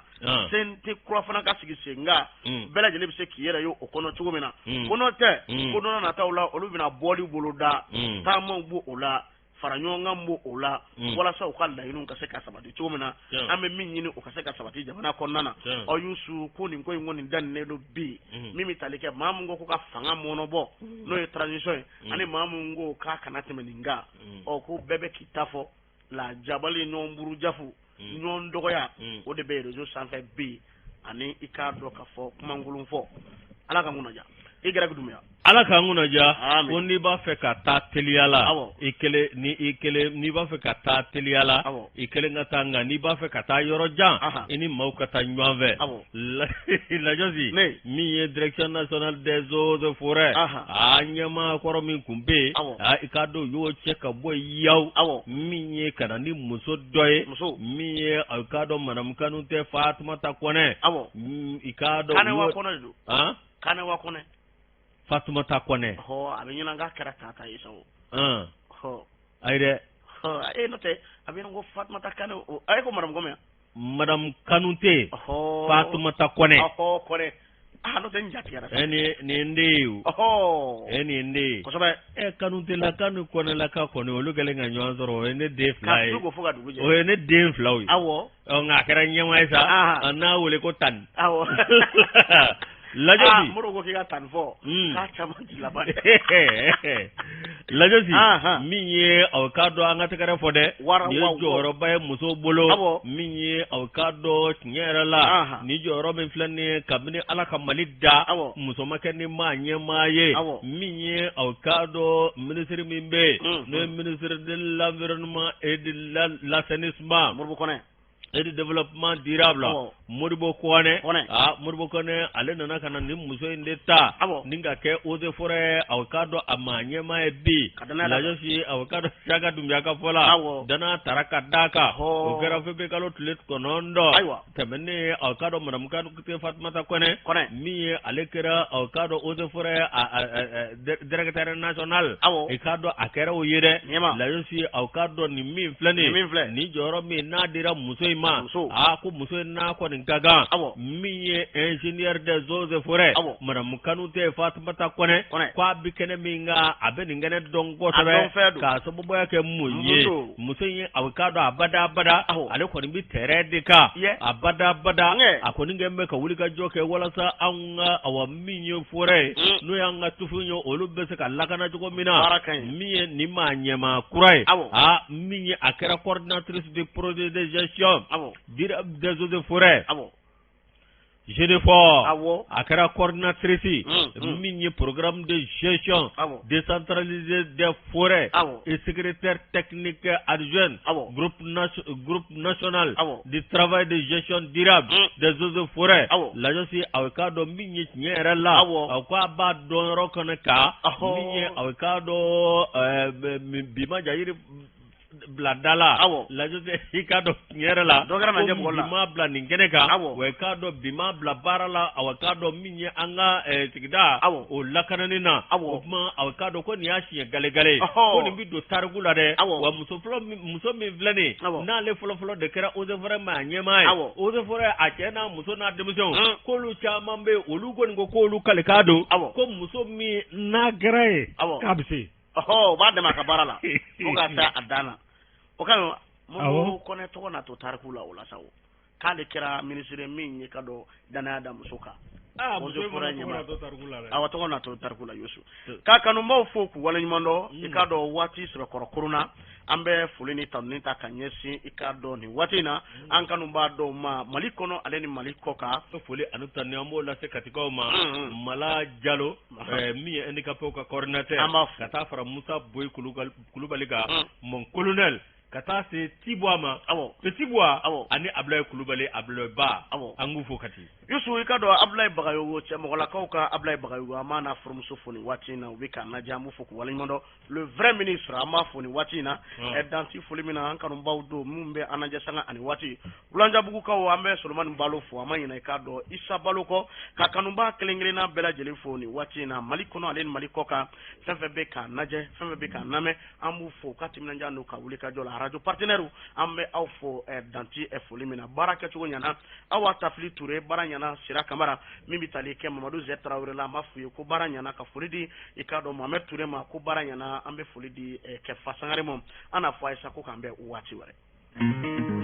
[SPEAKER 1] CNT kura fana ka sigi sen kan, bɛɛ lajɛlen bɛ se k'i yɛrɛ ye o kɔnɔ cogo min na. Ko n'o tɛ, ko don nataw la, olu bɛna bɔli boloda, taamaw b'o o la, fara ɲɔgɔn kan b'o o la, walasa u ka laɲiniw ka se ka sabati cogo min na. An bɛ min ɲini, o ka se ka sabati jamana kɔnɔna na. Ɔ Yusu, ko nin ko in kɔni daminɛnen don bi, min bɛ tali kɛ maa min ko ka fanga mɔnɔbɔ, n'o ye transition ye, ani maa min ko k'a kana tɛmɛ nin kan. Ɔ, ko bɛɛ bɛ k'i ta fɔ la, jabali, ɲɔgɔn burujafu, ɲɔgɔn dɔgɔya, o de bɛ réseau sanfɛ bi, ani i k'a dɔn k'a fɔ kumankolon fɔ. Ala ka kunna diya i gɛrɛ Dunbuya.
[SPEAKER 2] Ala k'an kunna diya. Ko n'i b'a fɛ ka taa teliya la, i kelen ni i kelen, n'i b'a fɛ ka taa teliya la, i kelen ka taa, nka n'i b'a fɛ ka taa yɔrɔ jan, i ni maaw ka taa ɲɔgɔn fɛ. Lajɔsi, min ye Direction nationale des eaux et forêts, a ɲɛmaa kɔrɔ min tun bɛ yen, i k'a dɔn u y'o cɛ ka bɔ yaw, min ye ka na ni muso dɔ ye, min ye i k'a dɔn madame Kanute Fatumata Kɔnɛ. I k'a dɔn
[SPEAKER 1] Kanewa Kɔnɛ de don. Kanewa Kɔnɛ.
[SPEAKER 2] Fatumata Kɔnɛ.
[SPEAKER 1] Ɔ, a bɛ ɲinan k'a kɛra tata ye sa o.
[SPEAKER 2] Ayi dɛ.
[SPEAKER 1] E n'o tɛ, a bɛ ɲinan ko Fatumata Kane, a ye ko madame Kɔnɛ.
[SPEAKER 2] Madame Kanute Fatumata Kɔnɛ.
[SPEAKER 1] Kɔnɛ. Ah, n'o tɛ n jatigɛra.
[SPEAKER 2] E nin ye n den ye o. E nin ye n den ye.
[SPEAKER 1] Kosɛbɛ.
[SPEAKER 2] E Kanutelaka ni Kɔnɛlaka kɔni, olu kɛlen ka ɲɔgɔn sɔrɔ, o ye ne den fila ye.
[SPEAKER 1] Ka ko fo ka dugu jɛ.
[SPEAKER 2] O ye ne den filaw ye.
[SPEAKER 1] Awɔ.
[SPEAKER 2] Ɔ, nka a kɛra ɲɛmaa ye sa. An n'a wele ko Tani.
[SPEAKER 1] Awɔ.
[SPEAKER 2] Lajɔsi
[SPEAKER 1] Modibo ko k'i ka tan fɔ k'a caman ti laban
[SPEAKER 2] Lajɔsi min ye aw k'a dɔn an ka tɛgɛrɛ fɔ dɛ nin ye jɔyɔrɔba ye musow bolo min ye aw k'a dɔn tiɲɛ yɛrɛ la ni jɔyɔrɔ min filɛ nin ye kabini Ala ka Mali da muso ma kɛ ni maa ɲɛmaa ye min ye aw k'a dɔn minisiri min bɛ yen n'o ye ministre de l'environnement et de l'assainissement
[SPEAKER 1] Modibo Kɔnɛ
[SPEAKER 2] et du développement durable Modibo Kɔnɛ aa Modibo Kɔnɛ ale nana ka na nin muso in de ta ni ka kɛ eaux et forêts aw k'a dɔn a maa ɲɛmaa ye bi Lajɔsi aw k'a dɔn Siyaka Dunbiya ka fɔ la danaya tara ka d'a kan o kɛra février kalo tile 9 tɛmɛnen aw k'a dɔn madame Kanute Fatumata Kɔnɛ min ye ale kɛra aw k'a dɔn eaux et forêts directeur national i k'a dɔn a kɛra o ye dɛ Lajɔsi aw k'a dɔn nin min filɛ nin ye nin jɔyɔrɔ min n'a dira muso in ma aa ko muso in n'a kɔni ka kan min ye ingénieur des eaux et forêts madame Kanute Fatumata Kɔnɛ ko a bɛ kɛnɛ min kan a bɛ nin kɛnɛ dɔn kosɛbɛ k'a sababuya kɛ mun ye muso in aw k'a dɔn abada abada ale kɔni bɛ terrain de kan abada abada a kɔni kɛlen bɛ ka wulikajɔ kɛ walasa anw ka awa min ye forêt ye n'o y'an ka tufin ye olu bɛ se ka lakana cogo min na min ye nin maa ɲɛmaa kura ye aa min ye a kɛra coordinatrice de projet de gestion des eaux et forêts GEDEFOR a kɛra coordinatrice min ye programme de gestion décentralisé des forêts et secrétaire technique adjoint groupe national de travail de gestion durable des eaux et forêts Lajɔsi aw k'a dɔn min ye tiɲɛ yɛrɛ la a ko a b'a dɔn yɔrɔ kɔnɔ kan min ye aw k'a dɔn bi ma ja yiri bila da la Lajɔsi i k'a dɔn tiɲɛ yɛrɛ la ko bi ma bila nin kɛnɛ kan wa i k'a dɔn bi ma bila baara la aw k'a dɔn min ye an ka sigida o lakanani na o tuma aw k'a dɔn ko nin y'a siɲɛ galegale ye ko nin bɛ don tariku la dɛ wa muso fɔlɔ muso min filɛ nin ye n'ale fɔlɔfɔlɔ de kɛra eaux et forêts maa ɲɛmaa ye eaux et forêts a cɛ n'a muso n'a denmisɛnw k'olu caman bɛ yen olu kɔni ko k'olu kalikan don ko muso min n'a kɛra ye k'a bɛ se
[SPEAKER 1] ɔhɔ u b'a dɛmɛ a ka baara la fo ka taa a dan na o ka ɲi Modibo Kɔnɛ tɔgɔ na to tariku la o la sa o k'ale kɛra minisiri min ye ka dɔn danaya da muso kan awa tɔgɔ na to tariku la Yusu ka kanubaw fo k'u waleɲuman dɔn i k'a dɔn waati sɛbɛkɔrɔ koronna an bɛ foli ni tanuni ta ka ɲɛsin i k'a dɔn nin waati in na an kanubaa dɔw ma Mali kɔnɔ ale ni Mali kɔ kan
[SPEAKER 2] foli ani tanuni an b'o lase Katikaw ma Mala Jalo min ye handicapéw ka coordinateur
[SPEAKER 1] an b'a fo
[SPEAKER 2] ka taa fara Musa Boyi Kulubali kan mon colonel ka taa se Tibuwa ma Petit Buwa ani Abulayi Kulubali Abulayi Ba an k'u fo Kati
[SPEAKER 1] Yusu i ka dɔn Abulayi Bagayogo cɛmɔgɔlakaw ka Abulayi Bagayogo an b'a n'a furumuso fo nin waati in na u bɛ k'an lajɛ an b'u fo k'u waleɲuman dɔn le vrai ministre an b'a fo nin waati in na dan tɛ foli min na an kanubaw don minnu bɛ an lajɛ sanga ani waati Wulanjabugukaw an bɛ Solomani Balo fo an ma ɲinɛ i k'a dɔn Isa Balo kɔ ka kanubaa kelen kelenna bɛɛ lajɛlen fo nin waati in na Mali kɔnɔ ale ni Mali kɔ kan fɛn fɛn bɛ k'an lajɛ fɛn fɛn bɛ k'an lamɛn an b'u fo u ka timinandiya n'u ka wulikajɔ la radio partenaire an bɛ aw fo dan tɛ foli min na baara kɛcogo ɲɛna Awa Tafili Ture baara ɲɛna Sira Kamara min bɛ tali kɛ Mamadu Zɛ Tarawele la an b'a f'u ye ko baara ɲɛna ka foli di i k'a dɔn Mohamed Ture ma ko baara ɲɛna an bɛ foli di Kɛfa Sangare ma an n'a fɔ a ye sa ko k'an bɛn waati wɛrɛ.